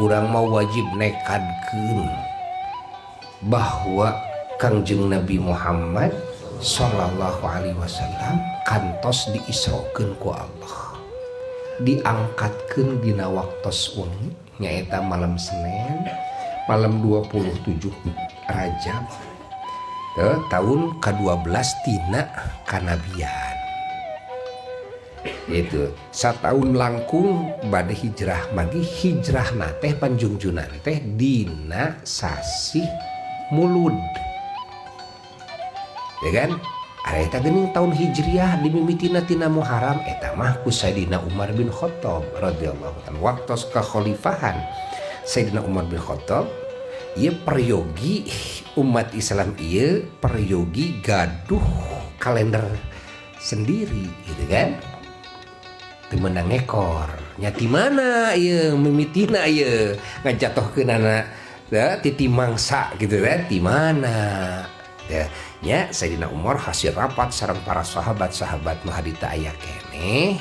Urang mah wajib nekadkeun bahwa Kangjeng Nabi Muhammad sallallahu alaihi wasallam kantos diisrokeun ku Allah. Diangkatkeun dina waktos wengi nyaeta malam Senin, malam 27 Rajab tahun ke-12 tina kanabian. Itu satahun langkung bade hijrah, magi hijrah teh panjungjunan teh dina sasih Mulud, ya kan? Ada eta geuning tahun Hijriah dimimitina tina Muharram, eta mah ku Sayyidina Umar bin Khattab radhiyallahu anhu. Waktos kekhalifahan Sayyidina Umar bin Khattab ieu peryogi umat Islam ieu peryogi gaduh kalender sendiri gitu kan. Teu meunang ngekor nya ti mana ieu mimitina ieu ngajatohkeunana ya, titi mangsa gitu kan, ti mana ya. Nya Sayyidina Umar hasil rapat sareng para sahabat-sahabat nu harita aya keneh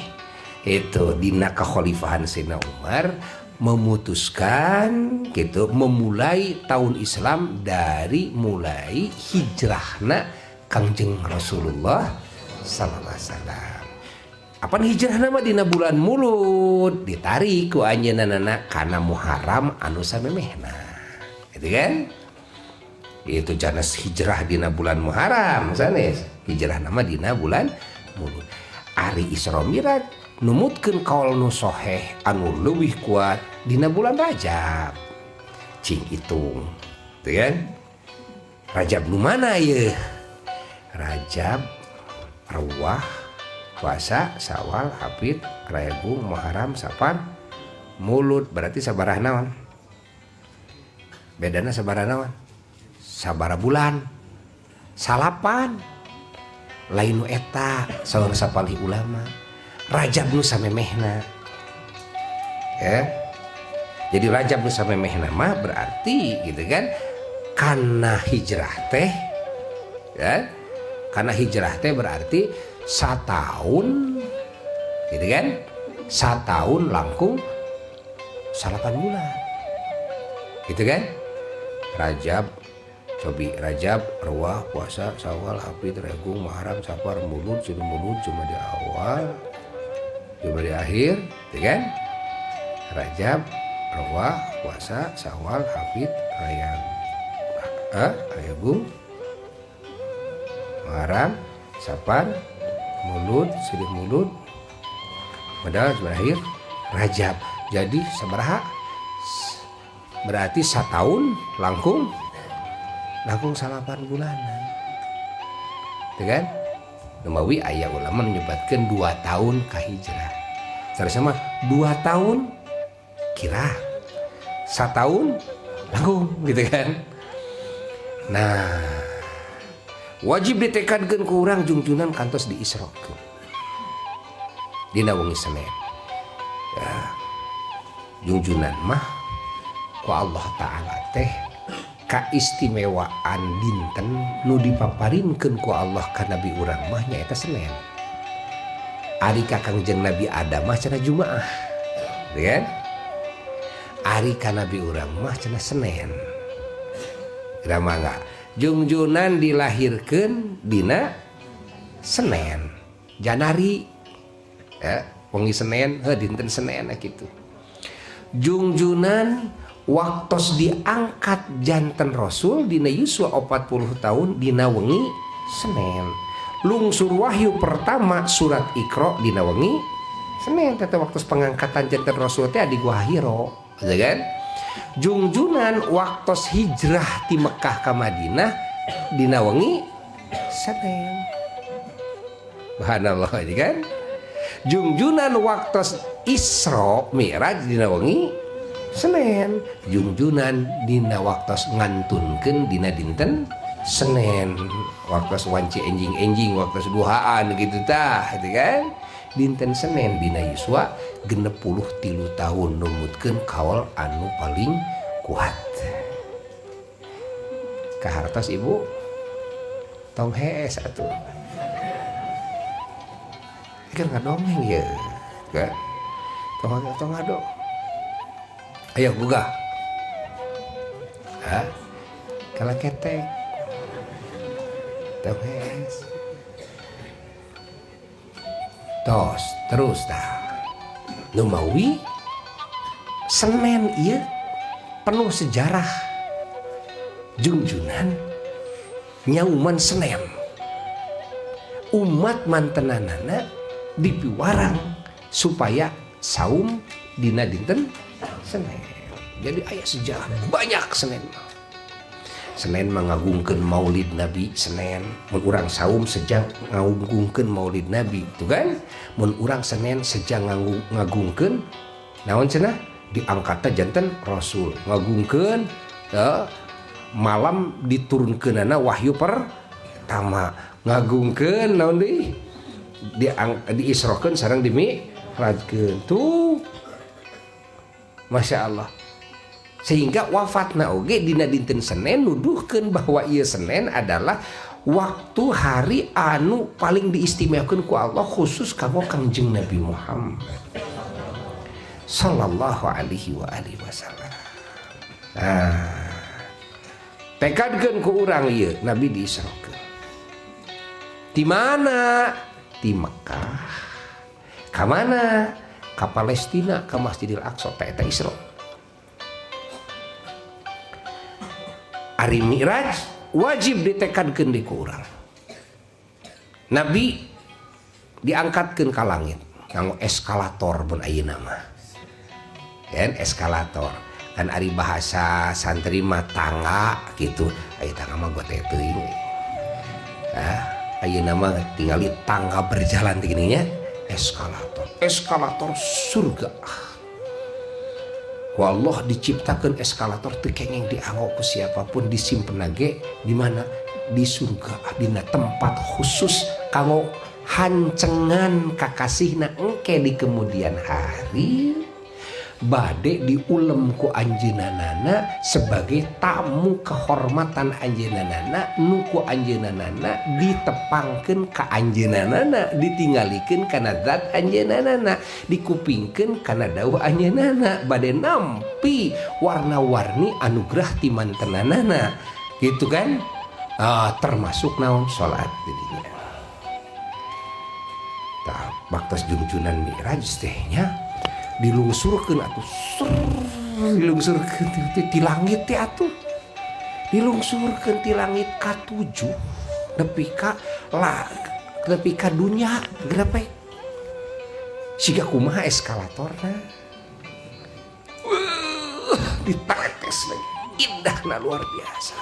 itu dina kekhalifahan Sayyidina Umar memutuskan gitu memulai tahun Islam dari mulai hijrahna Kangjeng Rasulullah sallallahu alaihi wasallam. Apan hijrahna mah dina bulan Mulud ditarik ku anjeunna kana Muharram anu samemehna. Gitu kan? Itu sanes hijrah dina bulan Muharram sanes. Hijrah nama dina bulan Mulud. Ari Isra Mi'raj numutkeun kaul nu soheh anu leuwih kuat dina bulan Rajab. Cing hitung. Gitu kan? Rajab nu mana ye? Rajab, Ruwah, Puasa, Sawal, Hafid, Rayagung, Muharram, Safar, Mulud. Berarti sabaraha naon? Bedana sabaraha naon? Sabaraha bulan? Salapan. Lain nu eta saur sapalih ulama. Rajab nu samemehna. Ya. Jadi Rajab nu samemehna mah berarti gitu kan, karena hijrah teh ya, karena hijrah teh berarti satahun gitu kan, satahun langkung 9 bulan gitu kan. Rajab cobi, Rajab, Ruwah, Puasa, Sawal, Hafid, Regung, Muharram, Safar, Mulud, Silih Mulud, cuma di awal, cuma di akhir gitu kan. Rajab, Ruwah, Puasa, Sawal, Hafid, Rayang, Rayagung, Muharram, Safar, Mulud, Silih Mulud, padahal berakhir Rajab. Jadi sabaraha? Berarti setahun langkung langkung 9 bulanan gitu kan. Numawi aya ulama menyebutkan 2 tahun kahijrah. Seharusnya mah 2 tahun kira setahun langkung gitu kan. Nah, wajib ditekadkan ku urang jungjunan kantos diisrokeun dina wengi Senin ya. Jungjunan mah ku Allah Ta'ala teh kaistimewaan dinten nu dipaparinkeun ku Allah ka nabi urang mah nyaeta Senin. Ari ka Kangjeng Nabi Adam mah cenah Jumaah gitu kan. Ari ka nabi urang mah cenah Senin. Kira mangga jungjunan dilahirkeun dina Senin Janari ya, wengi Senin heuh, dinten Senin gitu. Jungjunan waktos diangkat janten Rasul dina yuswa 40 tahun dina wengi Senin. Lungsur wahyu pertama surat Iqra dina wengi Senin. Teta waktu pengangkatan janten Rasul teh di Gua Hiro gitu kan. Jungjunan waktos hijrah di Mekah ke Madinah dina wengi Senin. Subhanallah ini kan. Jungjunan waktos Isra Mi'raj dina wengi Senin. Jungjunan dina waktos ngantunkeun dina dinten Senin, waktos wanci enjing-enjing, waktos duhaan gitu tah gitu kan, dinten Senin dina yuswa 63 tahun numutkeun kaul anu paling kuat. Kahartos ibu, tong hees atuh kan, ngadongeng ya kan, tong tong ngado. Ayo gugah. Hah? Kalau ketek tong hees tos terus dah. Numawi Senin iya penuh sejarah. Jungjunan nyauman Senin, umat mantenanana dipiwarang supaya saum dina dinten Senin. Jadi aya sejarah banyak Senin. Senin mengagungkan Maulid Nabi Senin. Mun urang saum sejak ngagungkeun Maulid Nabi itu kan. Mun urang Senin sejak ngagungkeun naon cenah diangkatna janten Rasul, ngagungkeun malam diturunkeunana wahyu pertama, ngagungkeun naon deui, diisrokeun sareng dimi'rajkeun tuh. Masya Allah, sehingga wafatna oge dina dinten Senin, nuduhkeun bahwa ieu Senin adalah waktu hari anu paling diistimewakan ku Allah khusus kanggo Kangjeng Nabi Muhammad sallallahu alaihi wa alihi wasallam. Nah, tekadkeun ku urang ieu Nabi diisrokeun di mana? Di Mekah. Ka mana? Ka Palestina, ka Masjidil Aqsa. Teh eta Isra. Ari Mi'raj wajib ditekadkeun di ku urang. Nabi diangkatkeun ka langit nganggo eskalator pun ayeuna mah. Kan eskalator. Kan ari bahasa santri mah tangga gitu. Aya tangga mah gote teuing. Nah, ayeuna mah tingali tangga berjalan gini nya, eskalator. Eskalator surga. Ku Allah diciptakan eskalator teu kenging dianggo ku siapapun, disimpen ge di mana, di surga, dina tempat khusus kanggo hancengan kakasihna engke di kemudian hari bade diulem ku anjeunana sebagai tamu kehormatan anjeunana, nu ku anjeunana ditepangkeun ka anjeunana, ditinggalikeun kana zat anjeunana, dikupingkeun kana dawuh anjeunana, bade nampi warna-warni anugerah ti mantenanana gitu kan. Ah, termasuk naon, salat didinya. Tah, baktos jungjunan Mi'raj teh nya, dilungsurkeun atuh, dilungsurkeun ti langit teh atuh, dilungsurkeun ti langit ka-7 nepi ka la nepi ka dunya genep. Siga kumaha eskalatorna, ditaretes lagi, indahna luar biasa,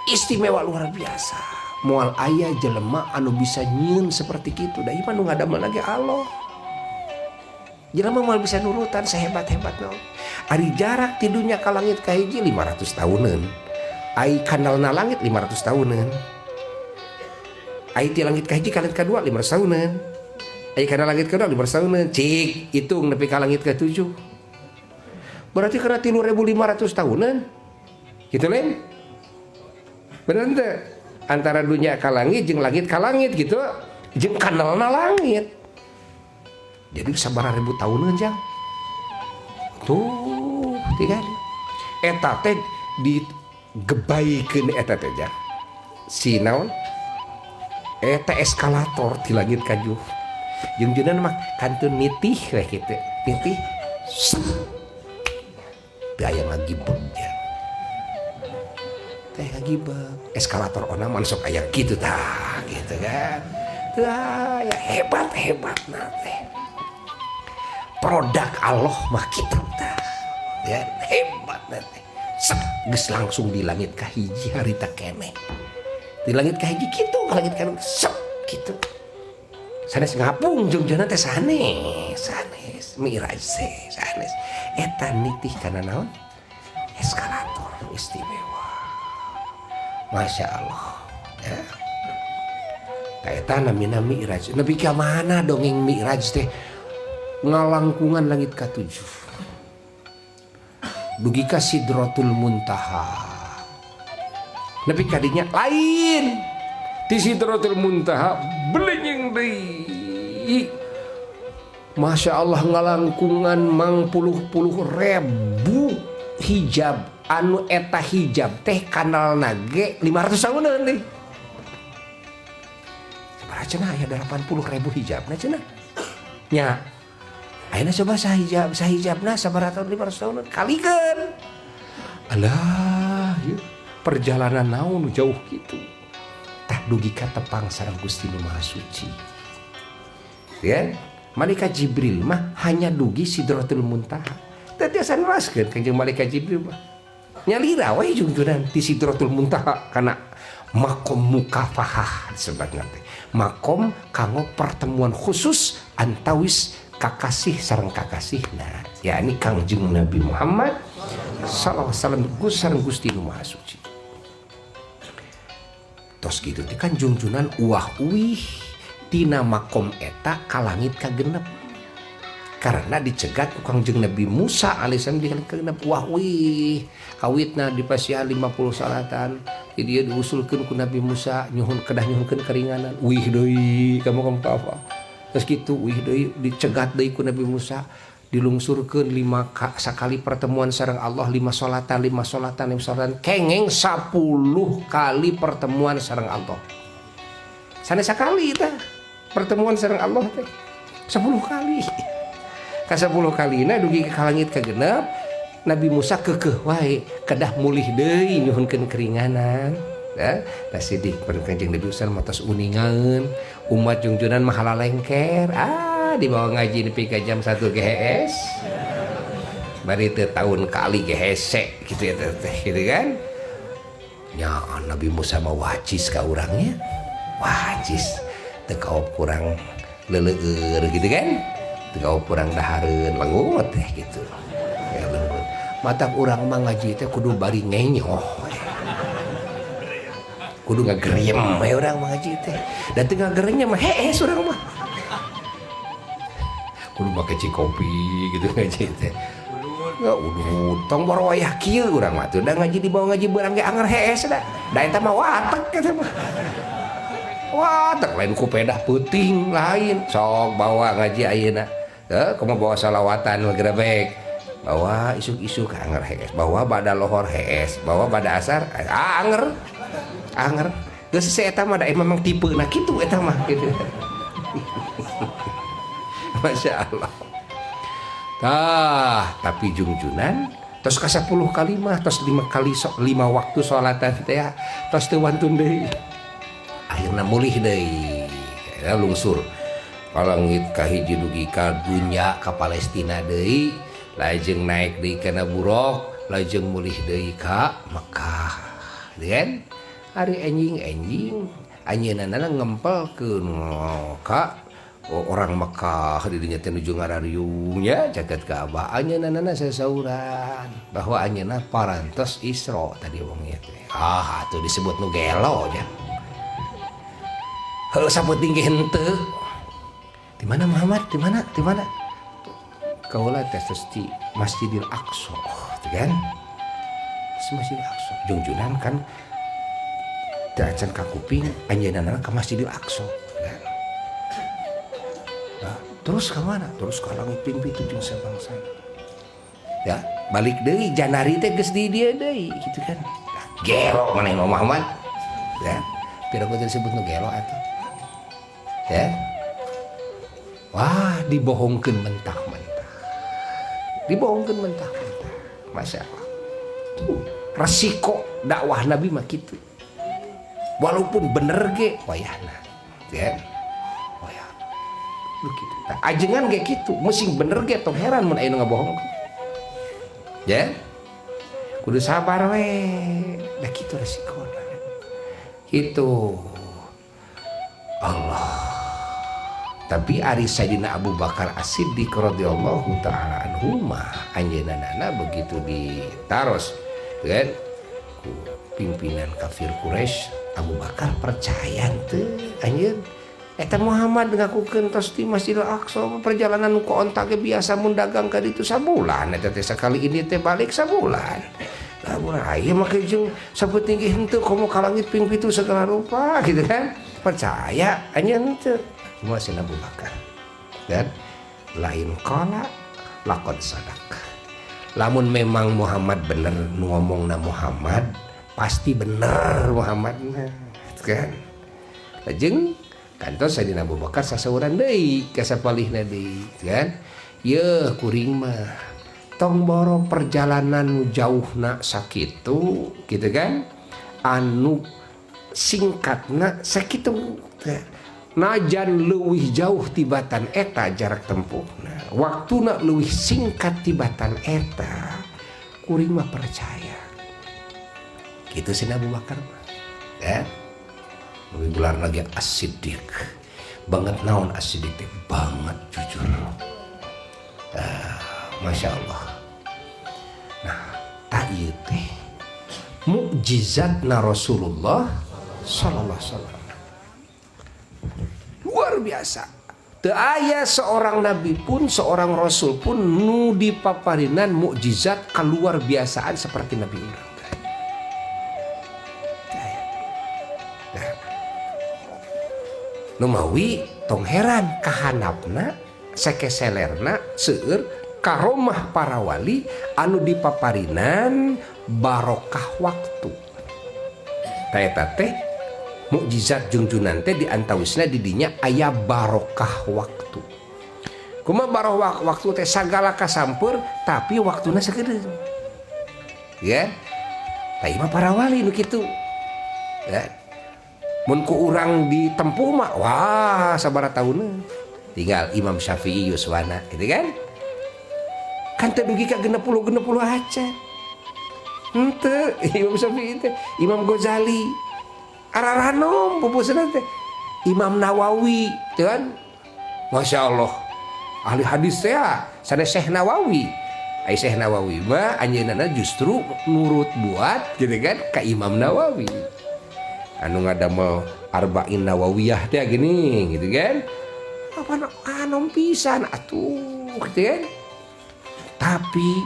istimewa luar biasa. Moal aya jelema anu bisa nyieun seperti kitu, da ieu mah nu ngadamel lagi Allah. Jelema moal bisa nurutan sehebat-hebat naon. Ari jarak ti dunya ka langit ka hiji 500 tahunan. Ai kandalna langit 500 tahunan. Ai ti langit ka hiji ka langit kadua 500 tahunan. Ai kana langit kedua 500 tahunan. Cik, hitung nepi ka langit ke-7. Berarti kena 3500 tahunan. Gitu lain? Bener teu? Antara dunia ka langit jeung langit ka langit gitu. Jeung kandalna langit. Jadi sabaraha ribu tahunan jang. Tuh, tiga. Eta teh digebaikeun eta teh jang. Si naon? Eta eskalator di langit kajuh. Jeung jeunan mah kantun nitih we kitu. Nitih. Teu aya ngagibeg jang. Teh ngagibeg. Eskalator ona mah sok aya kitu tah, gitu kan. Teu aya, hebat-hebatna teh. Produk Allah mah kitu tah. Ya, hebat teh. Sek, geus langsung di langit ka hiji harita keneh. Di langit ka hiji kitu, ka langit ka sek kitu. Sanes ngapung jungjunan teh, sanes, sanes Mi'raj teh sanes. Eta nitih kana naon? Eskalator istimewa. Masya Allah. Ya. Eta namina Mi'raj. Nepi ka mana dongeng Mi'raj teh, ngalangkungan langit ka-7. Dugi ka Sidratul Muntaha. Nepi ka dinya lain. Ti Sidratul Muntaha belinying deui. Masya Allah, ngalangkungan mangpuluh-puluh ribu hijab, anu eta hijab teh kandalna ge 500 tahunan deui. Sabaraha cenah, aya 80 ribu hijab na cenah. Nya. Ayeuna coba sahijab sahijabna sabaraha tahun, 500 tahunan kalikeun. Alah, ieu perjalanan naon jauh gitu. Tah, dugi ka tepang sareng Gusti Nu Maha Suci. Ya, Malaikat Jibril mah hanya dugi Sidratul Muntaha. Teu tiasa neraskeun Kangjeng Malaikat Jibril mah. Nyalira we jungjunan di Sidratul Muntaha kana makom mukafahah disebutna teh. Makom kanggo pertemuan khusus antawis kakasih sareng kakasihna, yakni Kangjeng Nabi Muhammad sallallahu alaihi wasallam Gus sareng Gusti Nu Maha Suci. Tos gitu teh kan jungjunan uah uih tina makom eta ka langit kagenep. Karena dicegat ku Kangjeng Nabi Musa alaihissalam di langit kagenep, wah wih kawitna di pasihan 50 salatan. Jadi dia diusulkeun ku Nabi Musa, nyuhun kedah nyuhunkeun keringanan, wih deui kamu kamu apa. Terus gitu wih deui, dicegat deui ku Nabi Musa, dilungsurkeun lima sakali pertemuan sareng Allah, lima salatan, lima salatan, lima salatan, kengeng 10 kali pertemuan sareng Allah. Sanes sakali tah pertemuan sareng Allah teh, 10 kali. Ka 10 kalina dugi ka langit kagenep. Nabi Musa keukeuh wae kedah mulih deui nyuhunkeun keringanan. Ya, tah sidik Kanjeng Nabi Musa mah tos uningaeun umat jungjunan mah halalengker dibawa ngaji nepi ka jam 1 GHS bari teu tahun kali ge hese kitu ya teh gitu kan. Nya Nabi Musa mah wacis ka urangnya, wacis teu kaop kurang leleueur gitu kan, teu kaop kurang dahareun lengut teh gitu ya lengut. Matak urang mah ngaji teh kudu bari ngenyoh, kudu ngageriem we urang mah ngaji teh, da teu ngageremnya mah hees urang mah kudu make cikopi gitu ngaji teh. Ya udud tong boro wayah kieu urang mah tuh da ngaji dibawa ngaji beurang ge anger hees da. Da eta mah watek eta mah. Watek lain ku pedah peuting lain. Sok bawa ngaji ayeuna. Heuh kumaha bawa salawatan mah grebek. Bawa isuk-isuk anger hees, bawa bada lohor hees, bawa bada asar anger. Anger. Geus eta mah da memang tipena kitu eta mah gitu. Masya Allah. Tah, tapi jungjunan tos ka 10 kali mah tos 5 kali 5 waktu salatan teh tos teu wantun deui. Akhirna mulih deui. Ya lungsur. Kalangit ka hiji dugi ka dunya ka Palestina deui, lajeng naik deui kana buruk, lajeng mulih deui ka Mekah. Kan? Ari enjing-enjing anjeunna ngempelkeun ka orang Mekah di dinya teh nuju ngarariung nya caket Ka'bah anjeunna sasauran bahwa anjeunna parantos Isra tadi wong ieu teh. Ah atuh disebut nu gelo nya. Heuh sapenting ge henteu. Di mana Muhammad? Di mana? Di mana? Kaula teh tos di Masjidil Aqsa, teu kan? Masjidil Aqsa. Jungjunan kan teu acan ka kuping anjeunna ka Masjidil Aqsa. Nah, terus ke mana? Terus ke langit ping pitu jeung sabangsana. Ya, balik deui janari teh geus di dieu deui gitu kan. Nah, gelo maneh mah Muhammad. Ya, pira teh disebut nu gelo atuh. Ya. Wah, dibohongkeun mentah-mentah. Dibohongkeun mentah-mentah. Masya Allah. Tuh, resiko dakwah Nabi mah kitu. Walaupun bener ge wayahna. Ya. Lu gitu. Nah, ajengan kayak gitu, musing bener ge tong heran mun aya nu ngabohong. Ya. Kudu sabar we. Da kitu resikona. Gitu. Allah. Tapi ari Sayyidina Abu Bakar As-Siddiq radhiyallahu taala anhu mah anjeunna begitu ditaros kan ku pimpinan kafir Quraisy, Abu Bakar percaya teu anjeun eta Muhammad ngakukeun tos di Masjidil Aqsa perjalanan ku onta ge biasa mun dagang ka ditu sabulan eta teh sakali ini teh balik sabulan. Lamun aya make jeung sapenting ge henteu komo ka langit ping pitu segala rupa gitu kan. Percaya anjeun teu. Cuma Sayyidina Abu Bakar. Dan lain qala laqad sadaq. Lamun memang Muhammad bener nu ngomongna Muhammad, pasti bener Muhammad kan. Lajeng kantos Sayyidina Abu Bakar sasauran deui ka sapalihna deui kan. Yeuh kuring mah tong boro perjalanan nu jauhna sakitu gitu kan, anu singkatna sakitu najan leuwih jauh tibatan eta jarak tempuhna, waktuna leuwih singkat tibatan eta, kuring mah percaya gitu Sayyidina Abu Bakar mah ya. Lebih gelar lagi As-Siddiq banget. Naon As-Siddiq teh? Banget jujur. Masya Allah. Nah, tak ieu teh mukjizatna Rasulullah sallallahu alaihi wasallam luar biasa. Teu aya seorang nabi pun, seorang rasul pun nu dipaparinan mukjizat keluar biasaan seperti Nabi urang. Teu aya. Nah, numawi tong heran kahanapna sekeselerna seueur karomah para wali anu dipaparinan barokah waktu. Ta eta teh mukjizat jungjunan teh diantawisna di dinya aya barokah waktu. Kumaha barokah waktu teh? Sagala kasampeur tapi waktuna sakedeung. Ya, tah mah para wali nu kitu ya. Mun ku urang ditempuh mah, wah, sabaraha tahun. Tinggal Imam Syafi'i yuswana gitu kan, kan teu dugi ka 60 60 acan. Henteu Imam Syafi'i teh, Imam Ghazali araranom pupusna teh, Imam Nawawi teh kan, Masya Allah, ahli hadis teh ya, sanes Syekh Nawawi. Ai Syekh Nawawi mah anjeunna justru nurut buat gitu kan ka Imam Nawawi anu ngadamel Arba'in Nawawiyah teh gini gitu kan. Apa anom pisan atuh gitu kan, tapi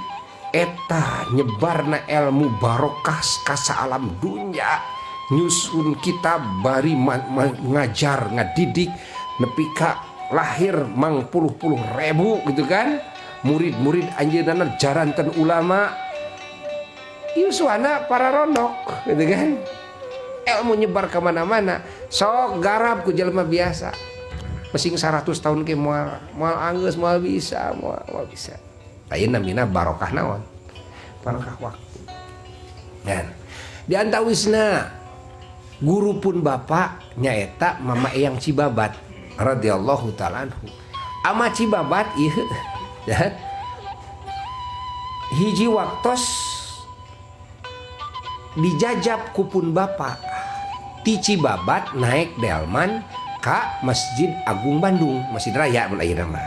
eta nyebarna ilmu barokah ka alam dunya, nyusun kitab bari ngajar ngadidik nepi ka lahir mang puluh-puluh ribu gitu kan murid-murid anjeunna, jaranten ulama, yuswana para rondok gitu kan. Ilmu nyebar kemana-mana. Sok garap ku jelema biasa mesing 100 tahun ke moal moal anggeus, moal bisa, moal, moal bisa. Lain namina barokah naon? Barokah waktu. Dan di antawisna guru pun bapak nyaeta Mama Eyang Cibabat radhiyallahu taala anhu. Ama Cibabat ieu ya, hiji waktos dijajab ku pun bapak ti Cibabat naik delman ka Masjid Agung Bandung, Masjid Raya mun ayeuna mah.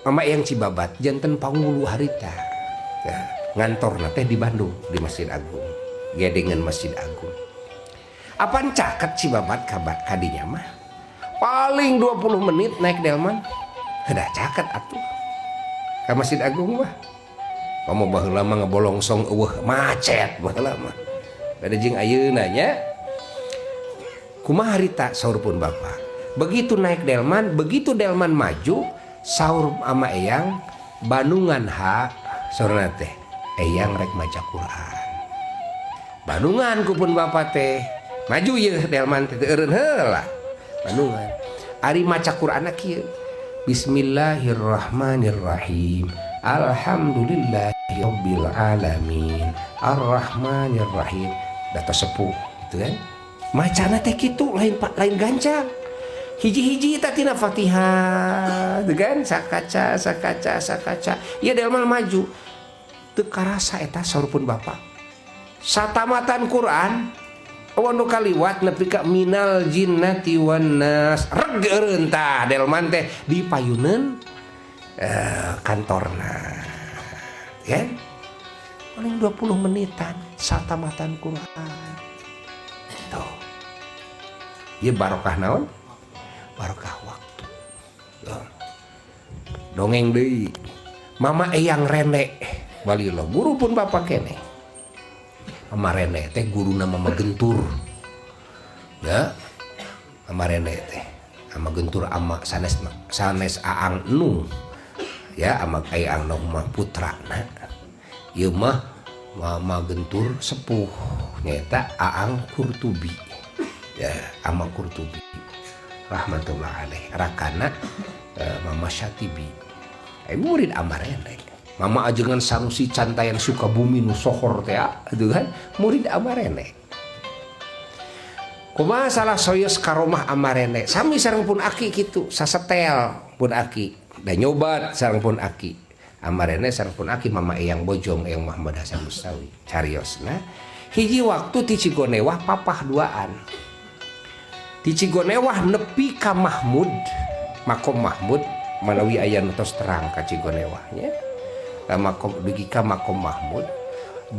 Mama Eyang Cibabat janten pangulu harita ya, ngantorna teh di Bandung di Masjid Agung, gedengan Masjid Agung. Apan caket Cibabat kadinya mah paling 20 menit naik delman udah caket atuh ka Masjid Agung mah. Kamu baheula mah ngebolongsong, eueuh macet baheula mah, beda jeung ayeuna nya. Kumaha harita saur pun bapak, begitu naik delman, begitu delman maju, saur ama Eyang, "Bandungan ha," saurna teh, "Eyang rek maca Quran." Bandungan ku pun bapak teh, maju ye delman teh, eureun heula Bandungan. Ari maca Quran kieu, "Bismillahirrahmanirrahim, alhamdulillahirabbil alamin, arrahmanirrahim." Data sepuh gitu kan macana teh kitu, lain pak, lain gancang, hiji-hiji tina Fatihah gitu kan, sakaca sakaca sakaca ya delman maju. Teu karasa eta saur pun bapak satamatan Quran nu kaliwat nepi ka minal jinnati wan nas, reg eureun tah delman teh di payuneun kantorna ya, paling 20 menitan satamatan Quran. Tuh ya, barokah naon? Barokah waktu. Tuh. Dongeng deui, Mama Eyang Rene Walilo, guru pun bapak kene. Mama Rene teh guruna Mama Gentur ya. Mama Rene teh Mama Gentur, ama sanes sanes Aang Nu ya, ama Aang Nu mah putrana, ieu mah Mama Gentur sepuh nyaeta Aang Kurtubi ya, ama Kurtubi rahmatullah alaih, rakana Mama Syatibi, murid Ama Rene. Mama Ajengan Sanusi Cantayan Sukabumi nu sohor teh itu kan murid Ama Rene. Kumaha salah soyos karomah Ama Rene, sami sareng pun aki kitu, sasetel pun aki dan nyobat sareng pun aki Ama Rene sareng pun aki Mama Eyang Bojong, Eyang Muhammad Hasan Mustawi. Cariosna hiji waktu ti Cigonewah papah duaan ti Cigonewah nepi ka Mahmud, Makom Mahmud. Manawi aya nu tos terang ka Cigonewahnya, ka makom, dugi ka Makom Mahmud,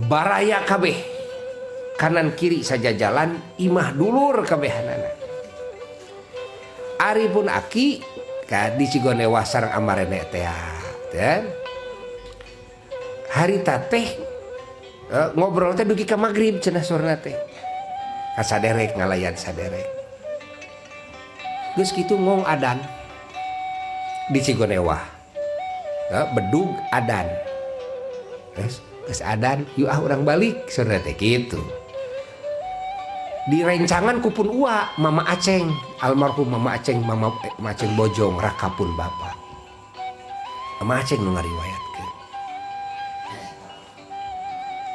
baraya kabeh kanan kiri saja jalan imah dulur kabehanana. Ari pun aki ka di Cigonewah sareng Amarene teh dan harita teh ngobrol teh dugi ka magrib cenah sorna teh, ka saderek ngalayan saderek. Geus kitu ngong adan di Cigonewah. Bedug adan, geus geus adan, "Yuk ah, urang balik," saurna teh kitu. Direncangan ku pun ua, Mama Aceng, almarhum Mama Aceng, Mama Aceng Bojong, rakapun bapak. Mama Aceng nu ngariwayatkeun.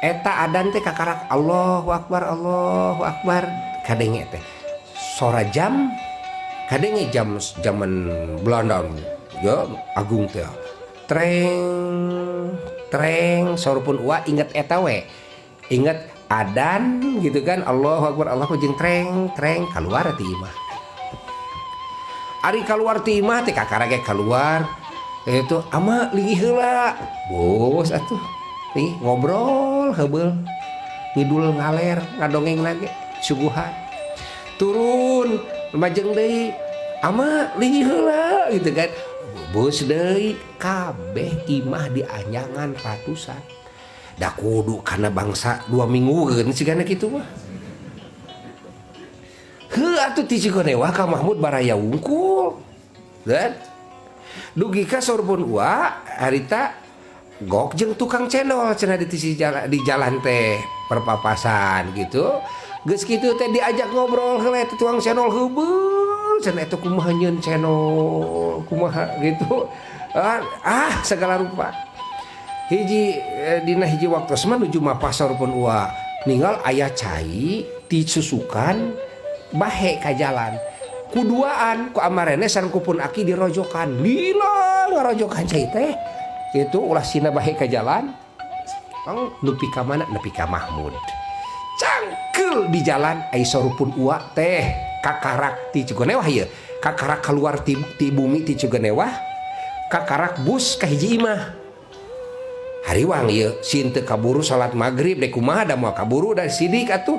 Eta adan teh kakarak Allahu Akbar, Allahu Akbar, kadenge teh sora jam, kadenge jam zaman Belanda ya agung teh, treng treng. Saur pun uwa inget eta we, inget adan gitu kan, Allahu Akbar, Allahu, jeung treng treng. Keluar ti imah, ari keluar ti imah teh kakara ge keluar itu, "Ama, linggih heula." Bos atuh nih ngobrol heubeul, ngidul ngaler, ngadongeng lagi, suguhan. Turun lumajeng deui, "Ama, linggih heula," gitu kan, bos deui. Kabeh imah dianyangan ratusan, da kudu kana bangsa 2 minggu kan sigana kitu mah. Heuh atuh, ti Cigonewah ka Mahmud baraya wungkul kan. Dugi ka saur pun uwa harita gok jeung tukang cendol cenah di sisi jalan, di jalan teh perpapasan gitu. Geus kitu teh diajak ngobrol heula eta tukang cendol, heubeul cenah, eta kumaha nyeun cendol, kumaha gitu, ah, ah segala rupa. Hiji dina hiji waktu menuju mapah, saur pun uwa ninggal aya cai ti susukan bahe ka jalan, kuduaan ku amarene sareng ku pun aki dirojokan, lila ngarojokan cai teh itu ulah sina bahe ka jalan. Pang nepi ka mana? Nepi ka Mahmud. Cangkel di jalan, ai saur pun uwa teh kakarak ti Cigonewah ieu, kakarak keluar ti bumi ti Cigonewah, kakarak bus ka hiji imah. Hariwang ieu, sieun teu kaburu salat maghrib dek kumaha, da moal kaburu da sidik atuh.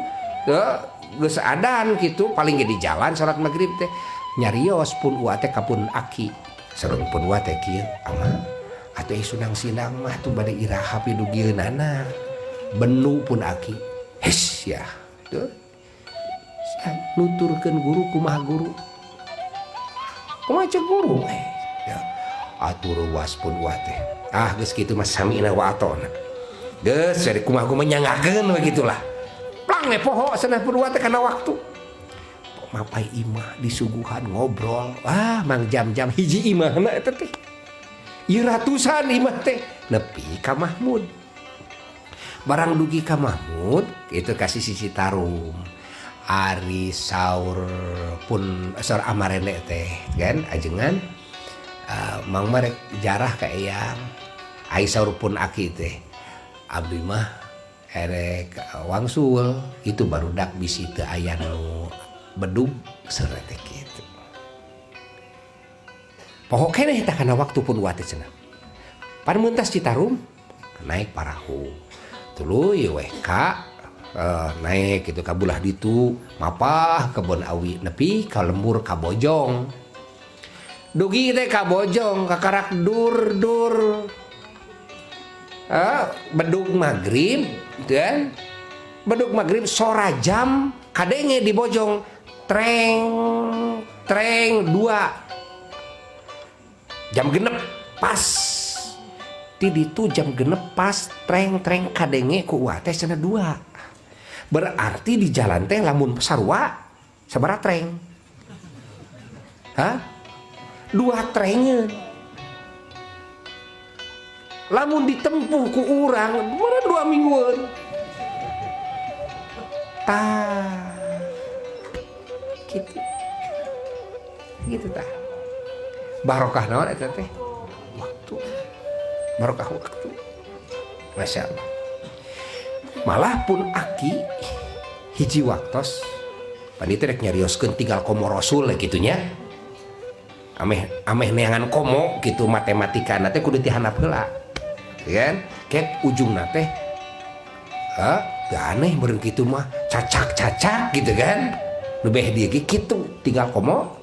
Geus adan gitu, paling ge di jalan salat maghrib teh. Nyarios pun uwa teh ka pun aki, sareng pun uwa teh kieu, "Ama atuh, sundang sindang mah tuh bade iraha pidugieunana?" Benu pun aki, "Hes ya tuh, nuturkeun guru kumaha, guru kumaha, cek guru ya atuh." Ruas pun uwa teh, "Ah, geus kitu mah sami'na wa atona, geus jadi kumaha kumaha nyangakeun we gitulah." Plang we poho cenah pun uwa teh kana waktu. Mapai imah, disuguhan, ngobrol, ah, mang jam-jam hiji imahna eta teh. Ieu ratusan imah teh nepi ka Mahmud. Barang dugi ka Mahmud itu kasih sisi Citarum, ari saur pun, saur amarene teh kan, "Ajengan, mang marek jarah ka eyang." Ai saur pun aki teh, "Abdi mah erek wangsul itu, barudak bisi teu aya nu bedug," saur teh kitu. Poho keneh tah kana waktu pun uwa teh cenah. Pan mentas Citarum naik parahu, tuluy weh ka naik gitu ka bulah ditu, mapah Kebon Awi, nepi ka lembur, ka Bojong. Dugi teh ka Bojong, kakarak dur dur bedug maghrib dan bedug maghrib, sora jam kadenge di Bojong, treng treng dua, jam 6 pas. Ti ditu jam 6 pas, treng treng kadenge ku uwa teh cenah dua. Berarti di jalan teh lamun sarua sabaraha treng? Hah? Dua trengeun. Lamun ditempuh ku urang mana 2 mingguan tah gitu gitu. Tah, barokah naon eta teh? Waktu, barokah waktu. Masya Allah. Malah pun aki hiji waktos panitia rek nyarioskeun tinggal komo rasul gitu nya, ameh ameh neangan komo gitu, matematika teh kudu ti handap heula kan, kayak ujungna teh, ah, teu aneh meureun kitu mah, cacak-cacak gitu kan. Nu beh dieu ge kitu, tinggal komo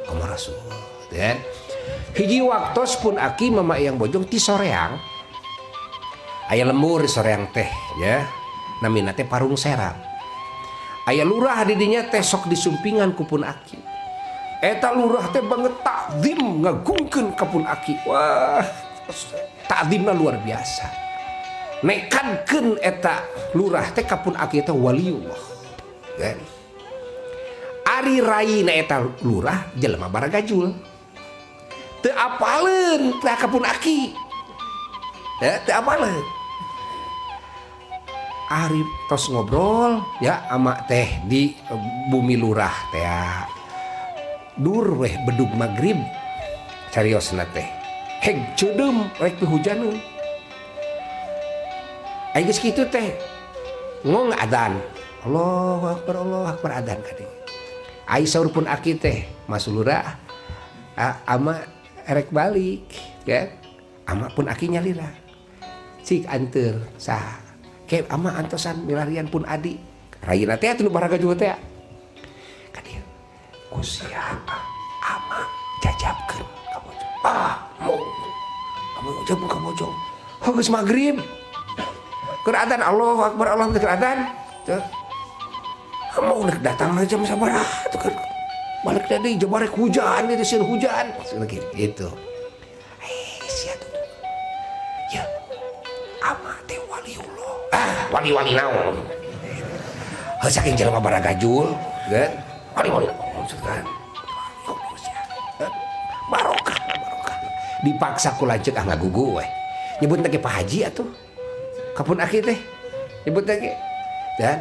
komo rasul gitu kan. Hiji waktos pun aki mama yang Bojong ti Soreang, aya lembur di Soreang teh ya, namina teh Parung Serap. Aya lurah di dinya teh, sok disumpingan ku pun aki. Eta lurah teh banget takdim, ngagungkeun ka pun aki. Wah, takdimna luar biasa, nekadkeun eta lurah teh ka pun aki teh waliullah kan. Ari raina eta lurah jelema baragajul, teu apaleun tah ka pun aki ya, teu apaleun. Arif tos ngobrol ya ama teh di bumi lurah teh dur weh bedug magrib cariosna teh heg ceudeum rek pihujaneun ai geus kitu teh ngong adan Allahu akbar Allahu akbar adan kadeng ai saur pun aki teh Mas Lurah ama erek balik ya ama pun aki nyalira cik anteur saha ke ama antosan milarian pun adi rayina teh atuh nu baraga juga teh ka dieu ku sia ama jajabkeun ka Bojong ah mau ama jajabkeun ka Bojong oh geus magrib keur adan Allahu akbar Allah keur adan teu mau nek datang jam sabaraha tuh kan balik tadi jabarek hujan itu sieun hujan gitu sia tuh ya ama teh waliullah ah wali-wali naon heuh saking jelema baragajul kan wali-wali kan barokah barokah dipaksa ku lanceuk ah ngagugu we nyebut teh Pak Haji atuh kapun aki teh nyebut teh dan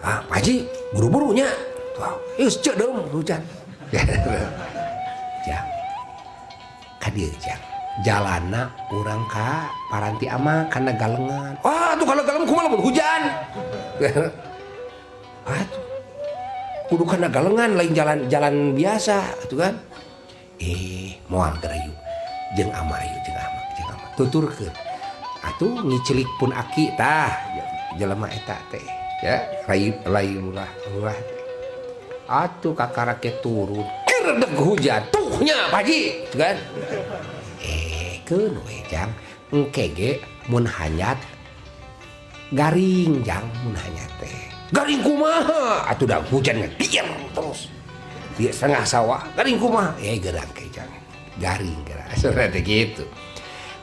ah Pak Haji buru-burunya geus ceudeum hujan jang ka dieu jang jalana urang ka paranti ama kana galengan wah tuh kalau galengan kumaha lamun hujan atuh kudu kana galengan lain jalan jalan biasa atuh kan moal gerayu jeung ama ayu jeung ama jeung ama tuturkeun atuh ngicilik pun aki tah jelema eta teh ya rai rai lurah lurah teh atuh kakarake turun kiredeg hujan tuhnya Pak Haji kan keun we jang engke ge mun hanyat garing jang mun hanyat teh garing kumaha atuh da hujan ngediam terus di setengah sawah garing kumaha gerang ke jang garing gerang asup teh gitu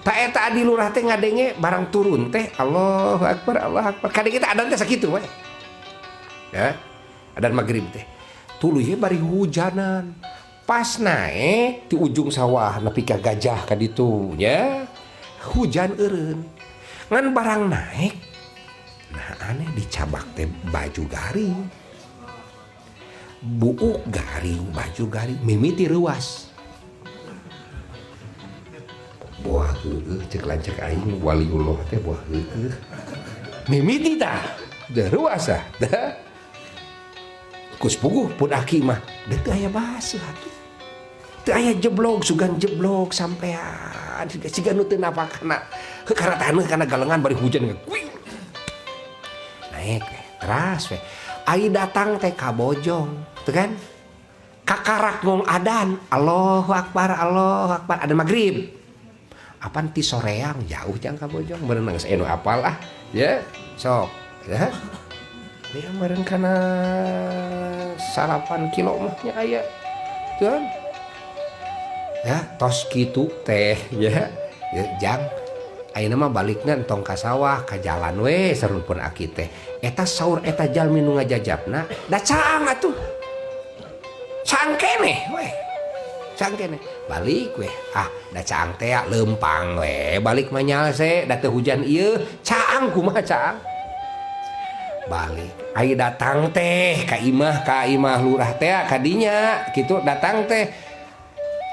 tak eta adi lurah teh ngadenge barang turun teh Allahu akbar Allahu akbar kadenge teh adan teh sakitu we ya adan magrib teh tuluy bari hujanan pas naik di ujung sawah nepi ka gajah ka ditu nya hujan eureun ngan barang naik nah aneh dicabak teh baju garing buuk garing baju garing mimiti reuas buah heueuh cek lanceuk aing waliullah teh buah heueuh mimiti tah teu reuas ah dah kus puguh pun aki mah da teu aya baseuh atuh teu aya jeblog sugan jeblog sampean siga nu teu napakana heuh kana taneuh kana galengan bari hujan naik we teras we ai datang teh ka Bojong teu kan kakarak ngong adan Allahu akbar Allahu akbar adan magrib apan ti soreang jauh jang ka Bojong beunang geus aya nu apal ah ya sok ya ya meureun kana 8 kilo mah nya aya tuh ya tos kitu teh ya ya jang ayeuna mah balikna entong ka sawah ka jalan we saur pun aki teh eta saur eta jalmi nu ngajajabna da caang atuh caang keneh we caang keneh balik we ah da caang teh leumpang we balik mah nyalse da teu hujan ieu caang kumaha caang balik ai datang teh ka imah lurah teh kadinya kitu datang teh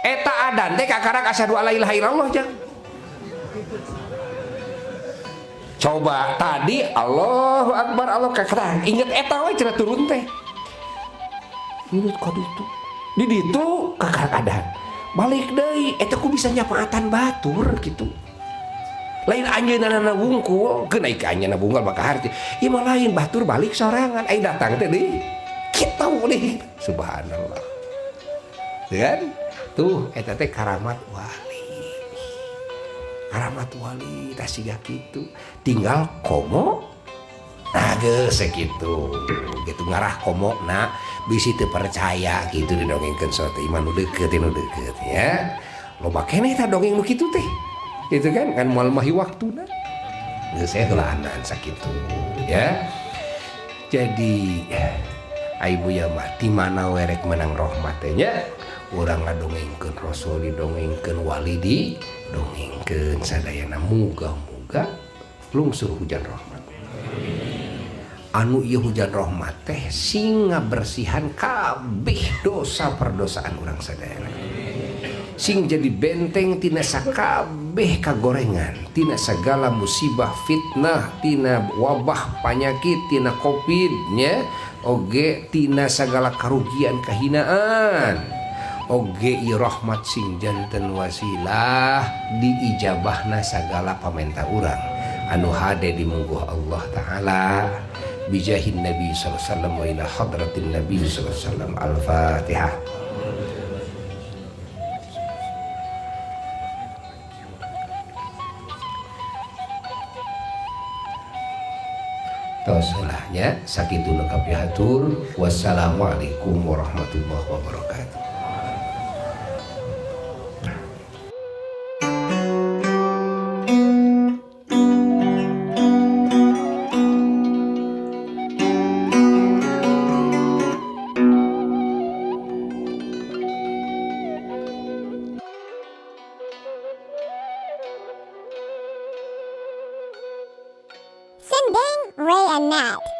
eta adan teh kakarak asyhadu alla ilaha illallah jang. Coba tadi Allahu akbar Allah kakarak inget eta we cenah turun teh inget ka ditu di ditu kakarak adan balik deui eta ku bisa nyapaatan batur kitu lain anjeunna wungkul keun ai ka anjeunna wungkul maka harti ieu mah lain batur balik sorangan ai datang teh deui kitu deui subhanallah kan tuh eta teh karamat wali karamat wali tah siga kitu tinggal komo nah geus sakitu gitu ngarah komo na bisi teu percaya kitu didongengkeun sote iman nu deukeut nu deukeut ya loba keneh tah dongeng nu kitu teh gitu kan kan moal mahi waktuna geus heulaanan sakitu ya. Jadi ai buya mah di mana we rek menang rahmat teh nya urang ngadongengkeun rasul didongengkeun wali didongengkeun sadayana muga-muga Lungsur hujan rahmat. Anu ieu hujan rahmat teh sing ngabersihan kabeh dosa perdosaan urang sadayana. Sing jadi benteng tina sakabeh kagorengan, tina segala musibah fitnah, tina wabah panyakit, tina covid nya, oge tina segala karugian kahinaan. Oge ieu rahmat sing janten wasilah diijabahna sagala pamenta urang anu hade dimungguh Allah Ta'ala. Bijahin Nabi sallallahu alaihi wasallam wa ila hadratin Nabi sallallahu alaihi wasallam. Al-Fatihah. Tos nya sakitu nu kapihatur. Wassalamualaikum warahmatullahi wabarakatuh. Sending Ray and Nat.